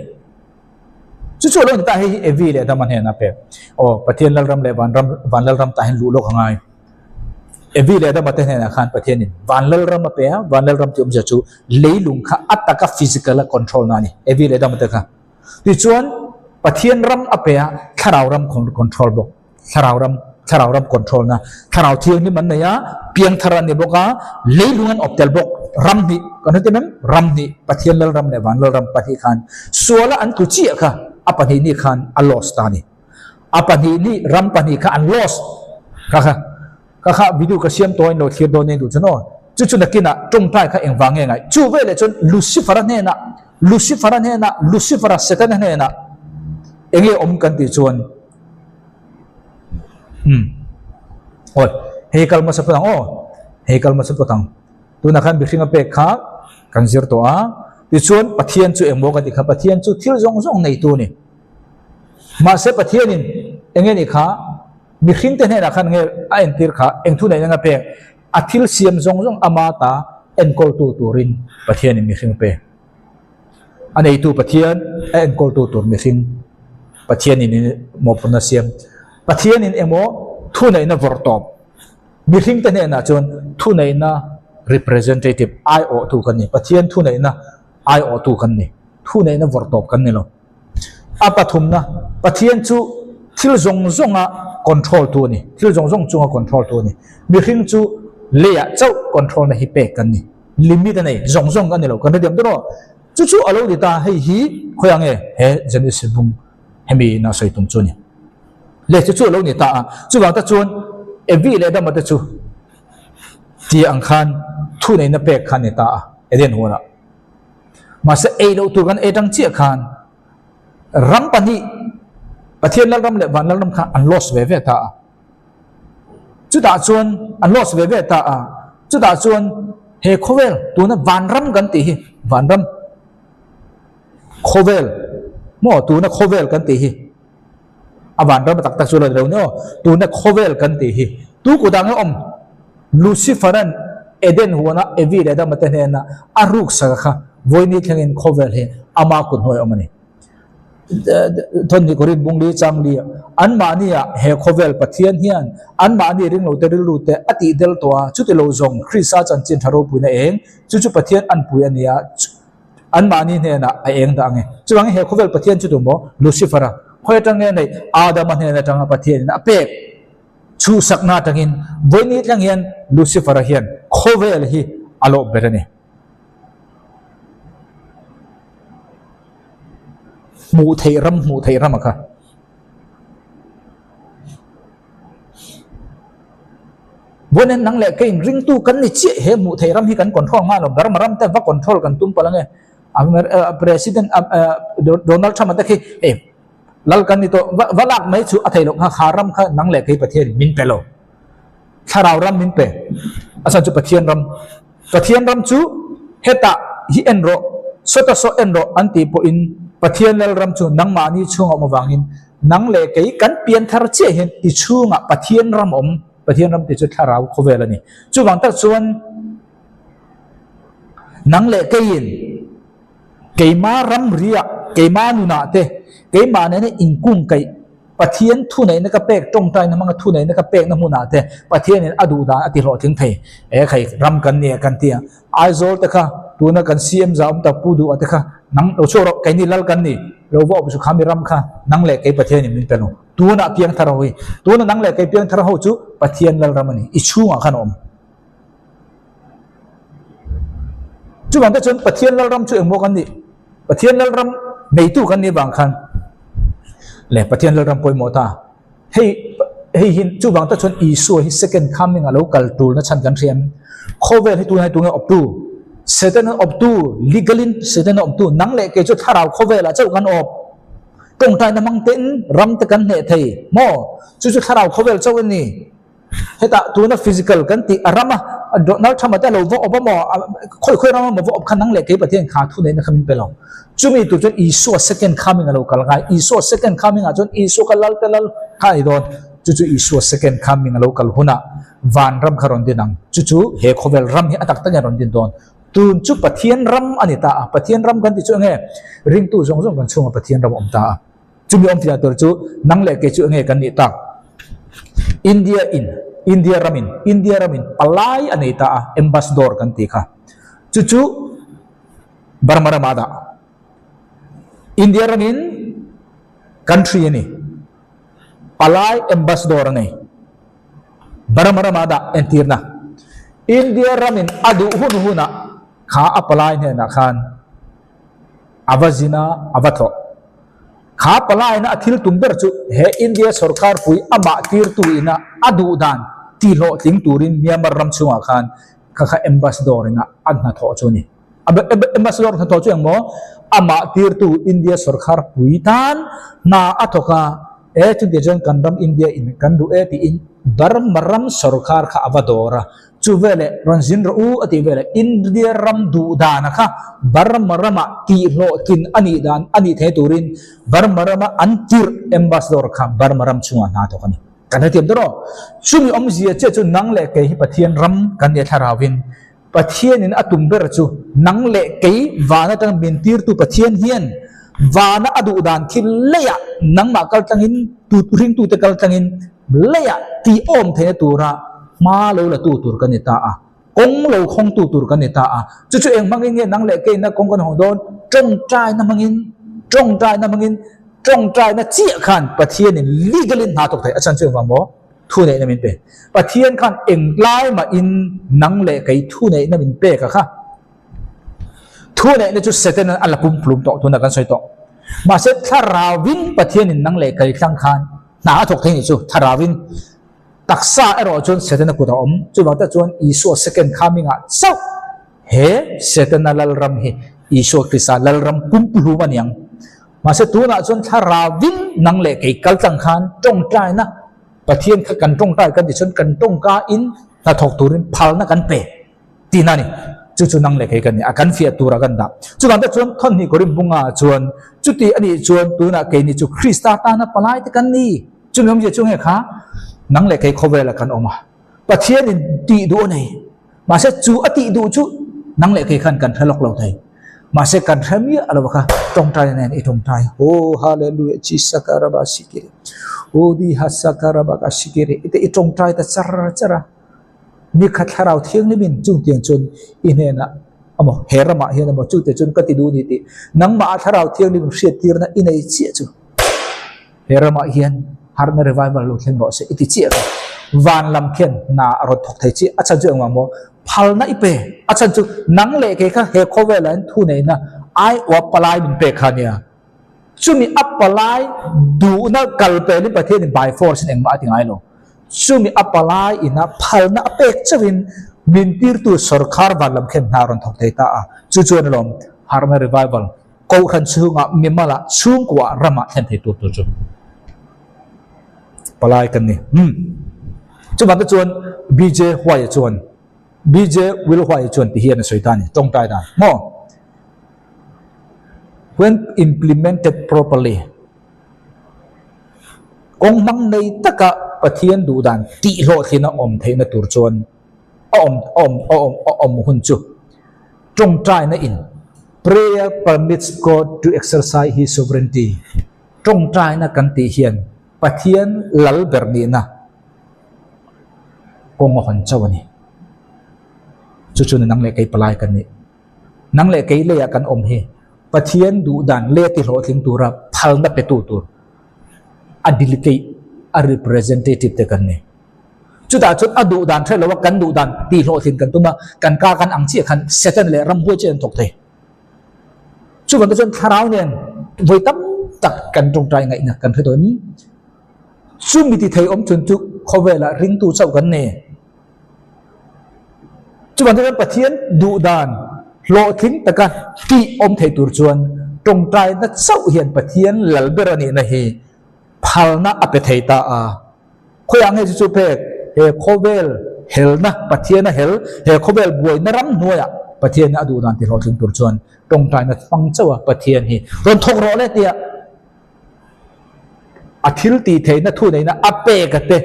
Chu chu a lo ni ta hei hi Evi leh Adama hnenah pek. Aw Pathian lalram leh vanram van lalram tah hian luh lawk a ngai. Evi leh Adama te hnenah khan Pathianin van lalram a pe a, van lalram tih awmzia chu leilung kha a taka physical a control na a ni. Evi leh Adama te kha. Tichuan, Pathian ram a pe a, thlarau ram control bawk. Thlarau ram, thlarau ram control na. Thlarau thianghlim an nei a, piangthar an ni bawk a, leilung an awp tel bawk. Ram hnih, kan hre em? Ram hnih, Pathian Lalram leh Van Lalram pahnih khan suala an tlu chiah kha a pahnih ni khan a lost ta a ni. A pahnih ni, ram pahnih kha an lost kha kha. Ka kha video ka siam tawh a inlo thlir dawn eng duh chuan aw. Chu chu nakinah tawngtai kha engvang nge ngaih. Chu veleh chuan Lucifer-a hnenah, Lucifer-a hnenah, Lucifer-a Setana hnenah enge awm kan tih chuan umm awi hei kal hmasa phawt ang aw, hei kal hmasa phawt ang. Tunah khan mihring a pek kha kan zir tawh a, tichuan Pathian chu engmaw kan tih kha Pathian chu thil zawng zawng neitu a ni. Mahse Pathianin enge nih kha Mihringte hnenah khan nge a entir kha eng thu neihna nga pek? A thil siam zawng zawng ama ta enkawltu turin Pathianin mihring pe. A neitu Pathian, a enkawltu tur mihring Pathianin mawhphurhna siam. Pathianin emaw thu neihna vawrh tawp. Mihringte hnenah chuan thu neihna representative, aiawhtu kan ni. Pathian thu neihna aiawhtu kan ni. Thu neihna vawrh tawp kan ni lo. A pathumna, Pathian chu thil zawng zawnga control tu a ni. Thil zawng zawng chunga control tu a ni. Mihring chu leiah chauh control na hi pek kan ni. Limit a nei, zawng zawng kan ni lo, kan hrethiam dawn aw. Chu chu a lo ni ta, hei hi khawiah nge he Genesis bung hemi ina sawi tum chu a ni. Le chu chu a lo ni ta a, chuvang tak chuan Evi leh Adama te chu tia ang khan thuneihna pek kha a ni ta a, Eden huanah. Mahse ei loh tur kan ei tang chiah khan ram pahnih Pathian Lalram leh Van Lalram kha an lost ve ve ta a. Chutah chuan an lost ve ve ta a. Chutah chuan he khawvel tuna vanram kan tih hi vanram khawvel maw tuna khawvel kan tih hi a vanram tak tak chu lo ni lo ni aw tuna khawvel kan tih hi tu kutah nge awm Lucifer-a'n. Eden huana Evi leh Adama te hnena a ruksak a kha vawiini thlengin khawvel hi ama kut hnuai a awm a ni. Thawhni Korin Bungli Changli anmahnia he khawvel Pathian hian anmahni ringlote rilrute a tih del tawh a, chuti lo zawng Krista chanchin tha ropuina eng, chu chu Pathian anpui a nia, anmahni hnenah a eng dah ang e. Chuvangin he khawvel Pathian chu tumaw? Lucifer-a khawi atang nge neih? Adama hnen atanga Pathianin a pek chhuhsakna atangin vawiini thleng hian Lucifer-a hian khawvel hi a lawp ber a ni. Hmuh theih ram hmuh theih ram a kha. Vawiin nang leh kei ringtu kan ni chiah he hmuh theih ram hi kan control nghal lo Burma ram te va control kan tum palh ange President Donald Trump a te khi hei lal kan ni tawh va lak mai chu a theih loh kha kha ram kha nang leh kei Pathian min pe lo. Thlarau ram min pe. A chhan chu Pathian ram. Pathian ram chu hetah hi en rawh, sawta saw en rawh an tih pawhin Pathian lal ram chu nangmahni chhunga awm avangin nang leh kei kan pian thar chiah hian i chhungah Pathian ram awm. Pathian ram tih chu thlarau khawvel a ni. Chuvang tak chuan nang leh keiin keima ramriah, keima nunah te, keimah nena inkungkaih Pathian thuneihna ka pek tawngtaina hmanga thuneihna ka pekna hmunah te Pathianin a duh dan a ti hlawhtling thei. E khai ram kan nia kan ti a, Aizawl te kha tuna kan CM za awm tak Pu Duha te kha nang lo chhuak rawh keini lal kan ni lo va awm chu kha mi ram kha nang leh kei Pathianin min pe lo. Tuna piangthar ho hi tuna nang leh kei piangthar ho chu Pathian lal ram a ni i chhungah khan a awm. Chuvang te chuan Pathian Lalram chu engmaw kan nih? Pathian Lalram neitu kan nih vang khan leh Pathian Lalram pawimawh ta. Hei hei hi chuvang te chuan Isua hi second coming a lo kal tulna chhan kan hria em? Khawvel hi tunah hi tunge awptu? Satan a awptu, legal in Satan a awptu, nang leh kei chu thlarau khawvelah chauh kan awp. Tawngtaina hmang tein ram te kan hneh thei maw? Chu chu thlarau khawvel chauh a ni. Hetah tuna physical kan tih a ram a, Donald Trump-a te a lo va awp a maw, khawi khawi ram a maw va awp kha nang leh kei Pathian kha thu neihna kha min pe lo. Chumi tur chuan Isua second coming a lo kal ngai. Isua second coming ah chuan Isua kha lal te lal kha a ni dawn. Chu chu Isua second coming a lo kal hunah vanram kha rawn din ang. Chu chu he khawvel ram hi a tak takin a rawn din dawn. Tun chu Pathian ram a ni ta a. Pathian ram kan tih chu enge? Ringtu zawng zawng kan chhungah Pathian ram a awm ta a. Chumi awm fiah tur chu nang leh kei chu enge kan nih tak? India in, India ram in, India ram in palai a nei ta a, Ambassador kan tih kha. Chu chu Burma ramah a dah. India ram in country a ni. Palai Ambassador a nei. Burma ramah a dah entirna. India ram in a duh hun hunah kha a palai hnenah khan a va zin a, a va tlawh. Kha palaina a thil tum ber chu he India sorkar pui amah tirtu ina a duh dan tihlawhtling turin Myanmar ram chhungah khan kha kha ambassador ina a hnathawh chu a ni. Ambassador hnathawh chu engmaw? Amah tirtu India sorkar pui tan hna a thawk a, e chutiang chuan kan ram India in kan duh e tiin Burma ram sorkar kha a va dawr a, Chu veleh rawn zin rawh u a tih veleh India ram duh dana kha Burma ramah tihhlawhtlin a nih dan a nih thei turin Burma rama an tirh ambassador kha Burma ram chungah hna thawk a ni. Kan hrethiam ta rawh. Chumi awmzia chiah chu nang leh kei hi Pathian ram kan nih a thlarauin Pathianin a tum ber chu nang leh kei van atang min tirtu Pathian hian vana a duh dan thil leiah nangmah kal tlangin tu ringtute kal tlangin leiah tih awm theihna tura hma lo la tu tur kan ni ta a, kawng lo khawngtu tur kan ni ta a. Chu chu eng hmangin nge nang leh keina kawng kan hawng dawn? Tawngtaina hmangin, tawngtaina hmangin, tawngtaina chiah khan Pathianin legally hna thawk thei a chhan chu engvang maw? Thuneihna min pe. Pathian khan englai mahin nang leh kei thuneihna min pek a kha. Thuneihna chu Satan a la pumhlum tawh tuna kan sawi tawh. Mahse thlarauin Pathianin nang leh kei tlang khan hna a thawk thei nih chu thlarauin Taksa erawh chuan Setana kut a awm. Chuvang tak chuan Isua second coming-ah chauh he Setana lalram hi Isua Krista lalram pumpuhlum a ni ang. Mahse tunah chuan thlarauin nang leh kei kal tlang khan tawngtaina Pathian kha kan tawngtai kan tih chuan kan tawngkain hnathawk turin phalna kan pe tihna a ni. Chu chu nang leh kei kan ni a, kan fiah tura kan dah. Chuvang tak chuan Thawhnih Korin bunga chuan chuti a nih chuan tunah keini chu Krista tana palai te kan ni. Chumi awmzia chu nge kha nang leh kei khawvela kan awm a, Pathianin tih duh a nei. Mahse chu a tih duh chu nang leh kei khan kan hre lawk lo thei. Mahse kan hre miah lo kha tawngtaina nen i tawngtai. Oh hallelujah Jesus karaba sikiri. Oh di hasakaraba ka sikiri. Ite i tawngtai ta char char a. Nikhat thlarau thianghlimin chungtiang chuan i hnenah amaw he ramah hian amaw chute chuan ka ti duh ni tih nangmah a thlarau thianghlim hriattirna i nei chiah chu he ramah hian harhna revival lo thleng rawh se i ti chiah ka van lam khian hna a rawn thawk thei chiah a chhan chu engvang maw phalna i pe a chhan chu nang leh kei kha he khawvelah hian thu neihna aiawh palai min pek kha ania. Chumi a palai duhna kal pelin Pathianin by force in engmah a ti ngai lo. Chumi a palai ina phalna a pek chauhin min tirtu sorkar van lam khen hna rawn thawk thei ta a. Chu chuan alawm Harhna Revival Kohhran chhungah mimalah chhungkuah ramah thlen thei tur tur chu palai kan ni. Umm. Chuvang te chuan BJ Huaia chuan BJ Wilhuaia chuan ti hian a sawi ta a ni, tawngtai dan maw? When implemented properly, kawng hmang nei taka Pathian duh dan tihhlawhthlin a awm theihna tur chuan a awm a awm a awm a awm hun chu tawngtaina in prayer permits God to exercise his sovereignty tawngtaina kan tih hian Pathian lal ber nihna kawng a hawn chauh a ni. Chu chu ni nang leh kei palai kan nih. Nang leh kei leiah kan awm hi Pathian duh dan leh ti hlawhtling tura phalna petu tur a delegate, a representative te kan ni. Chutah chuan a duh dan hre loa kan duh dan ti hlawhtlin kan tum a, kan ka kan ang chiah khan Satan leh ramhuai chiah an thawk thei. Chuvang te chuan thlarau nen vawi tam tak kan tawngtai ngaihna kan hre tawh em? Chumi ti thei awm chhun chu khawvelah ringtu chauh kan ni. Chuvang chuan Pathian duh dan hlawhtling taka tih awm thei tur chuan tawngtaina chauh hian Pathian lal ber a nihna hi phalna a pe thei ta a. Khawiah nge chu chu pek? He khawvel helna, Pathiana hel, he khawvel buaina ram hnuaiah Pathiana a duh dan ti hlawhtling tur chuan tawngtaina hmang chauh a Pathian hi rawn thawk rawh le tia A thil tih theihna thu neihna a pek a te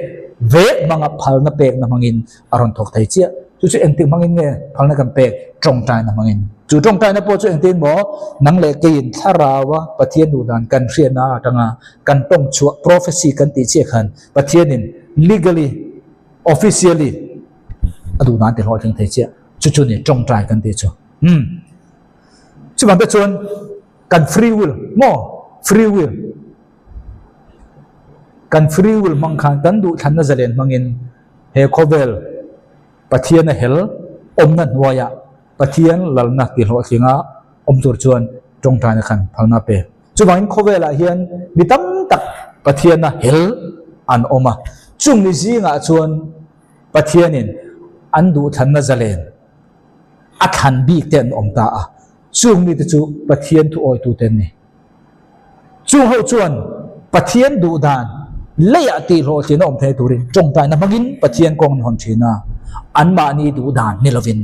vek hmanga phalna pekna hmangin a rawn thawk thei chiah. Chu chu engtik hmangin nge phalna kan pek? Tawngtaina hmangin. Chu tawngtaina pawh chu engtin maw nang leh keiin thlaraua Pathian duh dan kan hriatna atanga kan tawng chhuah prophecy kan tih chiah khan Pathianin legally, officially a duh dan ti hlawhtling thei chiah. Chu chu ni tawngtai kan tih chu. Umm. Chuvang te chuan. Kan free will maw? Free will. Kan free will hmang khan kan duhthlanna zalen hmangin he khawvel Pathiana hel awmna hnuaiah Pathian lalna tihlawhtlinga awm tur chuan tawngtaina khan phalna a pe. Chuvangin khawvelah hian mi tam tak Pathiana hel an awm a, chung mi zingah chuan Pathianin an duhthlanna zalen a thlan bik te an awm ta a. Chung mite chu Pathian thu awitute an ni. Chung ho chuan Pathian duh dan leiah tih hlawhtlin a awm thei turin tawngtaina hmangin Pathian kawng an hawn thin a, anmahni duh dan ni lovin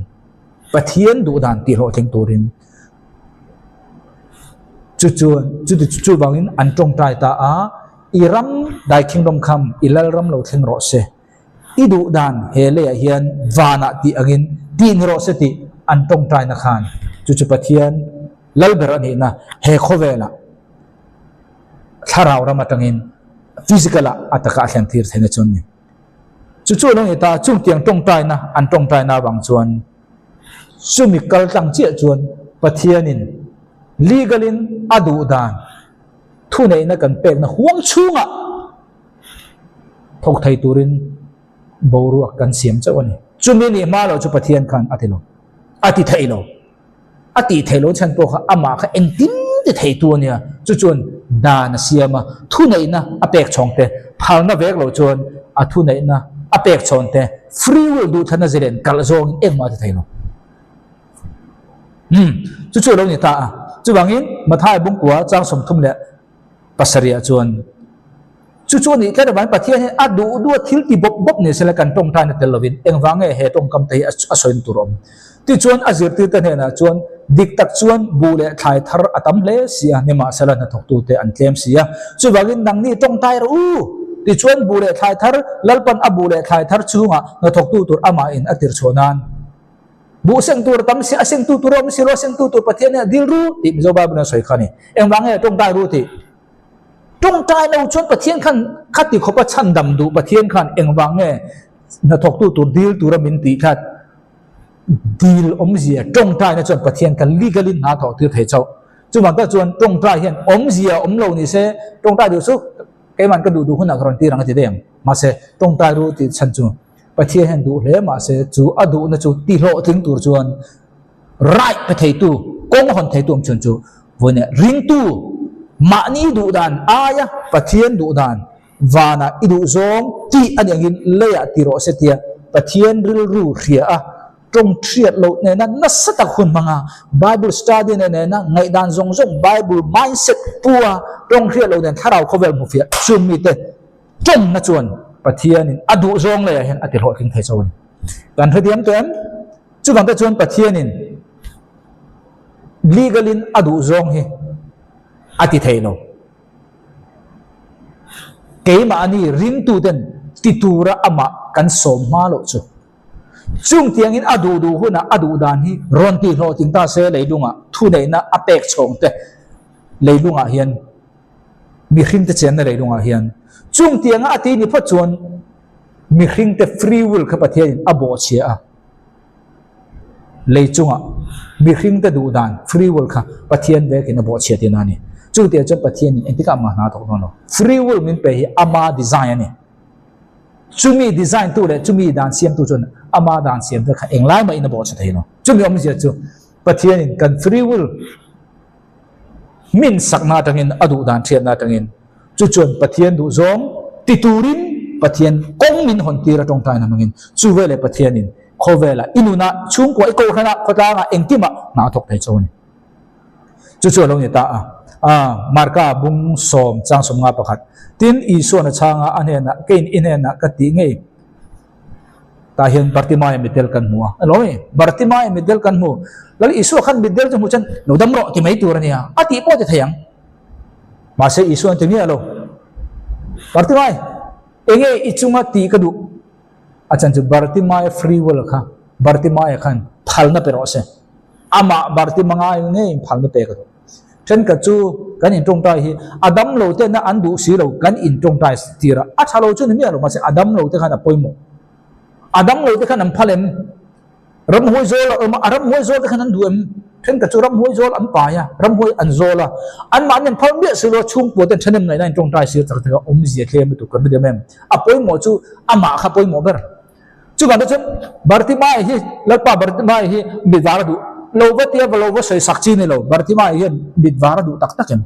Pathian duh dan tih hlawhtling turin chu chuan chuti chuvangin an tawngtai ta a, I ram dai kingdom come, i lal ram lo thleng rawh se. I duh dan he leiah hian vanah tih angin tih ni rawh se tih an tawngtaina khan chu chu Pathian lalber a nihna he khawvelah thlarau ram atangin physical ah a taka a thlen tir theihna chu an ni. Chu chu a lo ni ta, chungtiang tawngtaina an tawngtaina avang chuan chumi kal tlang chiah chuan Pathianin legal in a duh dan thuneihna kan pekna huang chhungah Thawk thei turin boruak kan siam chauh a ni. Chumi nih hma loh chu Pathian khan a ti lo. A ti thei lo. A tih theih loh chhan pawh kha amah kha engtin ti thei tu a nia. Chu chuan dan a siam a, thuneihna a pek chhawng te, phalna vek loh chuan a thuneihna a pek chhawn te, free will duhthlanna ziren kalh zawngin engmah a ti thei lo. Umm, chu chu a lo ni ta a. Chuvangin Mathai Bungkua chang 30 leh pasarih ah chuan chu chu a nih tlat avangin Pathian hian a duh duh a thil ti bawp bawp ni sela kan tawngtaina tel lovin engvang nge he tawngkam te hi a sawina tur a awm. Tichuan a zirtirte hnenah chuan dik tak chuan buh leh thlai thar a tam hle si a, nimahsela hnathawktute an tlem si a, chuvangin nangni tawngtai rawh u. Tichuan buh leh thlai thar Lalpan a buh leh thlai thar chhungah hnathawktu tur amahin a tirchhuah nan. Buh seng tur a tam si, a sengtu tur a awm si lo, a sengtu tur Pathian hnenah dil ru tih Mizo Bible-in a sawi kha a ni. Engvang nge tawngtai ru tih? Tawngtai lo chuan Pathian khan khati khawpa chhandam duh Pathian khan engvang nge hnathawktu tur dil tura min tih kha dil awmzia tawngtaina chuan Pathian khan legal-in hna thawh tir thei chauh. Chuvang tak chuan tawngtai hian awmzia awm lo ni se, tawngtai duh chu keimahn ka duh duh hunah ka rawn tir ang a ti daih ang. Mahse, tawngtai ru tih chhan chu Pathian hian duh hle mahse chu a duhna chu tihlawhtling tur chuan right pe theitu, kawng hawn theitu awm chhun chu vawiin ringtu mahni duh dan aia Pathian duh dan vanah i duh zawng tih a ni angin leiah ti rawh se tia Pathian rilru hria a tawng hriat loh nena nasa tak hun hmanga Bible study nen nena ngaihdan zawng zawng Bible mindset pu a tawng hriat loh nen thlarau khawvel hmu fiah chung mite Tawngna chuan Pathianin a duh zawng leiah hian a ti hlawhtling thei chauh a ni. Kan hrethiam tawh em? Chuvang te chuan Pathianin legal-in a duh zawng hi a ti thei lo. Keimahni ringtuten ti tura amah kan sawm hma loh chu. Chung tiangin a duh duh hunah a duh dan hi rawn ti hlawhtling ta se leilungah thuneihna a pek chhawng te leilungah hian Mihringte chenna leilungah hian chung tianga a ti ni phawt chuan mihringte free will kha Pathianin a bawhchhia a. Lei chungah mihringte duh dan free will kha Pathian vekin a bawhchhia tihna a ni. Chung tiang chuan Pathianin engtikah mah hna a thawk dawn lo. Free will min pe hi ama design a ni. Chumi design tu leh chumi dan siamtu chuan ama dan siam te kha englai mahin a bawhchhe thei lo. Chumi awmzia chu Pathianin kan free will Min sakna atangin a duh dan hriatna atangin chu chuan Pathian duh zawng ti turin Pathian kawng min hawn tir a tawngtaina hmangin chu veleh Pathianin khawvelah i nunah chhungkua i kohhranah khawtlangah engkimah hna a thawk thei chauh a ni. Chu chu a lo ni ta a. A Marka bung sawm chang 51 Tin Isuan a chhanga a hnenah keiin i hnenah ka tih ngei Tah hian Bartimaia mitdel kan hmu a, elo e, Bartimaia mitdel kan hmu. Lal Isua khan mitdel chu hmu chuan lo dam rawh ti mai tur a nia, a tih pawh a ti thei ang. Mahse Isua an ti miah lo. Bartimai, enge i chunga tih ka duh? A chan chu Bartimaia free will kha, Bartimaia khan phalna pe rawh se. Amah Bartimangai ngeiin phalna pe ka duh. Thenkhat chu kan intawngtai hi a dam lo te na an duh si lo, kan intawngtai tir a, a tha lo chu ni miah lo mahse a dam lo te khan a pawimawh. A dam lo te khan an phal em? Ramhuai zawl a awm a, a ramhuai zawl te khan an duh em? Thenkhat chu ramhuai zawl an pai a, ramhuai an zawl a, anmahni an phal miah si lo a, chhungkua ten thahnem ngaihna intawngtai sir tak tak a awmzia tlem lutuk kan hre em em. A pawimawh chu amah kha pawimawh ber. Chuvang te chuan Bartimai hi, Lalpa Bartimai hi mit var a duh lo va tia va lo va sawi sak chi ni lo. Bartimai hian mit var a duh tak tak em?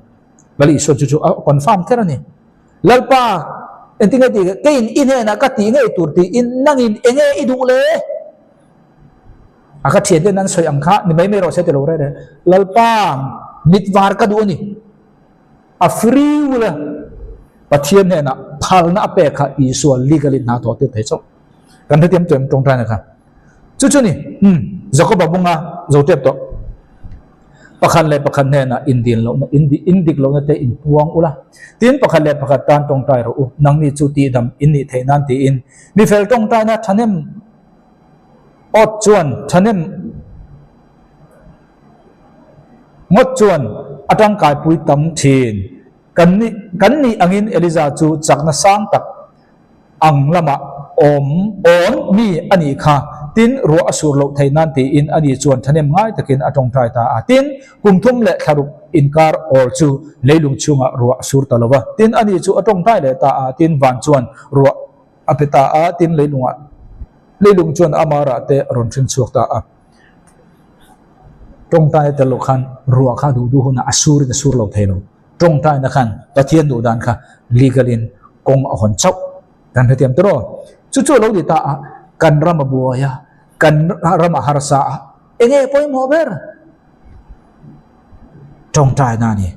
Lal Isua chu chu a confirm kher a ni. Lalpa, engtin nge tih keiin i hnenah ka tih ngei tur tiin nangin enge i duh le? A ka thian ten an sawi ang kha ni mai mai rawh se ti lo reng reng. Lalpa, mit var ka duh a ni. A free will a Pathian hnenah phalna a pek kha Isua legally hna thawh tir thei chauh. Kan hrethiam tawh em tawngtaina kha. Chu chu ni, umm, Jakoba bunga zo tep tawh. Pakhat leh pakhat hnenah indin lohna, indik lohna te inpuang ula. Tin, pakhat leh pakhat tan tawngtai rawh u, nangni chu tihdam in nih theih nan tiin. Mifel tawngtaina thahnem awt chuan thahnem Ngawt chuan a tangkaipui tam thin. Kan nih kan nih angin Eliza chu chakna sang tak ang lamah awm awn mi a nih kha. Tin, ruah a sur loh theih nan tiin ani chuan thahnem ngai takin a tawngtai ta a. Tin, kum thum leh thlaruk inkar awl chu leilung chhungah ruah a sur ta lo va. Tin, ani chu a tawngtai leh ta a. Tin, van chuan ruah a pe ta a. Tin, leilungah leilung chuan ama rah te a rawn hring chhuak ta a. Tawngtaina tel loh khan ruah kha duh duh hunah a surin a sur lo thei lo. Tawngtaina khan Pathian duh dan kha legal in kawng a hawn chauh kan hrethiam tawh rawh. Chu chu a lo ti ta a, kan ram a buai a, kan ram a harsa a, enge pawimawh ber? Tawngtaina a ni.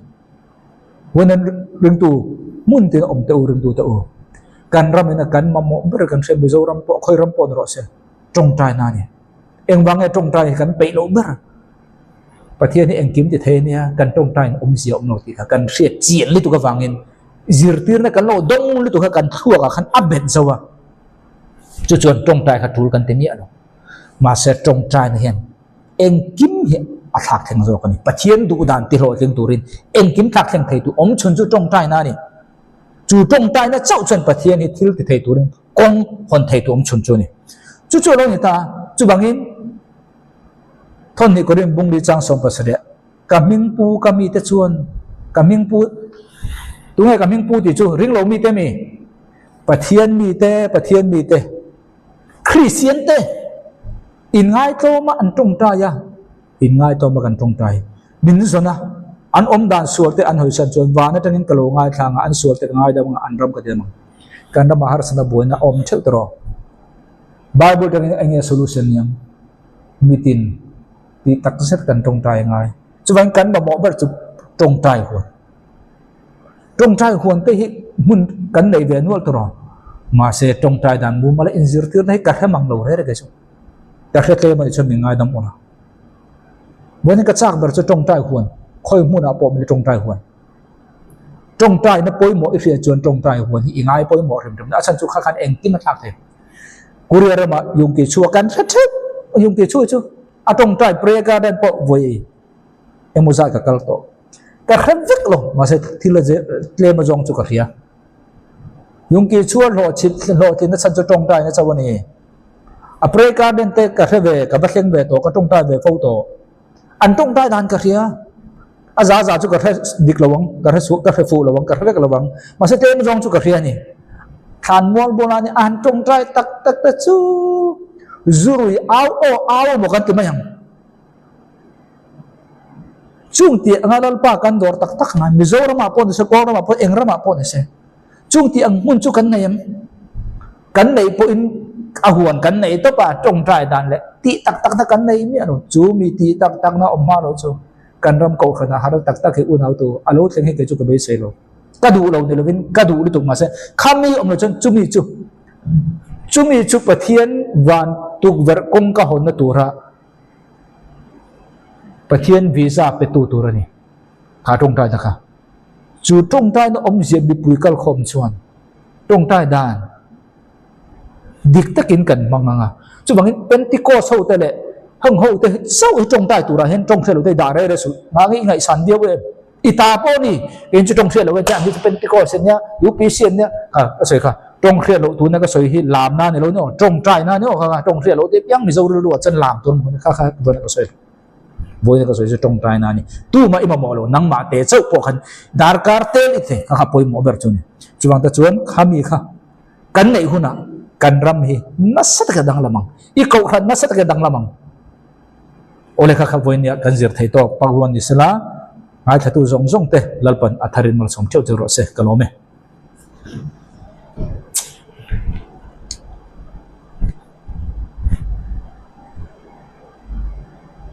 Huan an ringtu hmun tin a awm teh u ringtu teh u. Kan ram in a kan mamawh ber kan hria Mizoram pawh khawi ram pawh ni rawh se tawngtaina a ni. Engvang nge tawngtai hi kan peih loh ber? Pathian hi engkim ti thei a nia, kan tawngtai in awmzia awm lo tih kha kan hriat chian lutuk avangin zirtirna kan lo dawng lutuk kha kan thluakah khan a bet zo a. Chu chuan tawngtai kha tul kan ti miah lo. Mahse tawngtaina hian Engkim hi a thlak thleng zawk a ni. Pathian duh dan ti hlawhtling turin engkim thlak thleng thei tu awm chhun chu tawngtaina a ni. Chu tawngtaina chauh chuan Pathian hi thil ti thei turin kawng hawn thei tu awm chhun chu a ni. Chu chu a lo ni ta. Chuvangin Thawnhnih Korin Bungli chang 17 Ka hming pu ka mite chuan ka hming pu tunge ka hming pu tih chu ring lo mite mi? Pathian mite, Pathian mite, Kristian te inngaitawma an tawngtai a, inngaitawma kan tawngtai. Min zawn a, an awm dan sual te an hawisan chuan van atangin ka lo ngaithla ang a, an sual te ka ngaidam ang a, an ram ka dem ang. Kan ramah harsatna buaina a awm theuh tawh. Bible atangin eng nge solution ni ang? Mitin. Tih tak zet kan tawngtai a ngai. Chuvangin kan mamawh ber chu tawngtai huan. Tawngtai huan te hi hmun kan nei ve nual tawh rawh. Mahse tawngtai dan mumal a inzirtirna hi ka hre mang lo rere kei chu. Ka hre tlem a nih chuan min ngaidam awrh a. Vawiin ka chak ber chu tawngtai huan, khawi hmunah pawh min tawngtai huan. Tawngtaina pawimawh i hriat chuan tawngtai huan hi i ngai pawimawh hrim hrim. A chhan chu kha khan engkim a thlak thei. Korea ramah Yungki chhuah kan hre theuh. Yungki chhuah chu a tawngtai prayer garden pawh vawi emaw zat ka kal tawh. Ka hre vek lo mahse thil a tlem a zawng chu ka hria. Yungki chhuah hlawhchhit hlawhtlinna chhan chu tawngtaina chauh a ni. A prayer garden te ka hre ve ka va thleng ve tawh ka tawngtai ve fo tawh. An tawngtai dan ka hria. A za za chu ka hre dik lo ang, ka hre suh, ka hre fuh lo ang, ka hre vek lo ang. Mahse tlem zawng chu ka hria a ni. Thlan mual bulah ni an tawngtai tak tak te chu zurui au aw au emaw kan ti mai ang. Chung tih anga Lalpa kan dawr tak tak ngai Mizoramah pawh ni se, Kawlramah pawh, eng ramah pawh ni se. Chung tih ang hmun chu kan nei em? Kan neih pawhin a huan kan nei tawp a, tawngtai dan leh tih tak takna kan nei miah lo. Chu mi tih tak takna awm hma lo chu kan ram kohhranah har tak tak hi unautu a lo thleng hi kei chu ka beisei lo. Ka duh lo ni lovin ka duh lutuk mahse khami awm lo chuan chumi chu chumi chu Pathian van tukverh kawngka hawnna tura Pathian visa petu tur a ni. Kha tawngtaina kha. Chu tawngtaina awmzia mipui kalkhawm chuan tawngtai dan dik takin kan hmang ang a. Chuvangin Pentecost ho te leh heng ho te chauh hi tawngtai turah hian tawng hriat loh te i dah rei rei suh. Ngah nge i ngaihsan viau em? I ta pawh a ni. Keiin chu tawng hriat loh em chuan an hi chu Pentecost an nia, UPC an nia. Kha ka sawi kha tawng hriat loh tuna ka sawi hi lam na ni lo ni aw, tawngtai na ni aw kha kha tawng hriat loh te piang Mizo rilru ah chuan lam tur a ni kha kha vawiin ka sawi. Vawiin ka sawi chu tawngtai na a ni. Tumah i mamawh lo, nangmah te chauh pawh khan darkar tel i thei kha kha pawimawh ber chu a ni. Chuvang te chuan khami kha kan neih hunah kan ram hi nasa taka danglam ang, i kohhran nasa taka danglam ang. Aw le kha kha vawiin nia kan zir thei tawk Pakruan ni sela, ngaithlatu zawng zawng te Lalpan a tharin malsawm theuh theuh rawh se ka lawm e.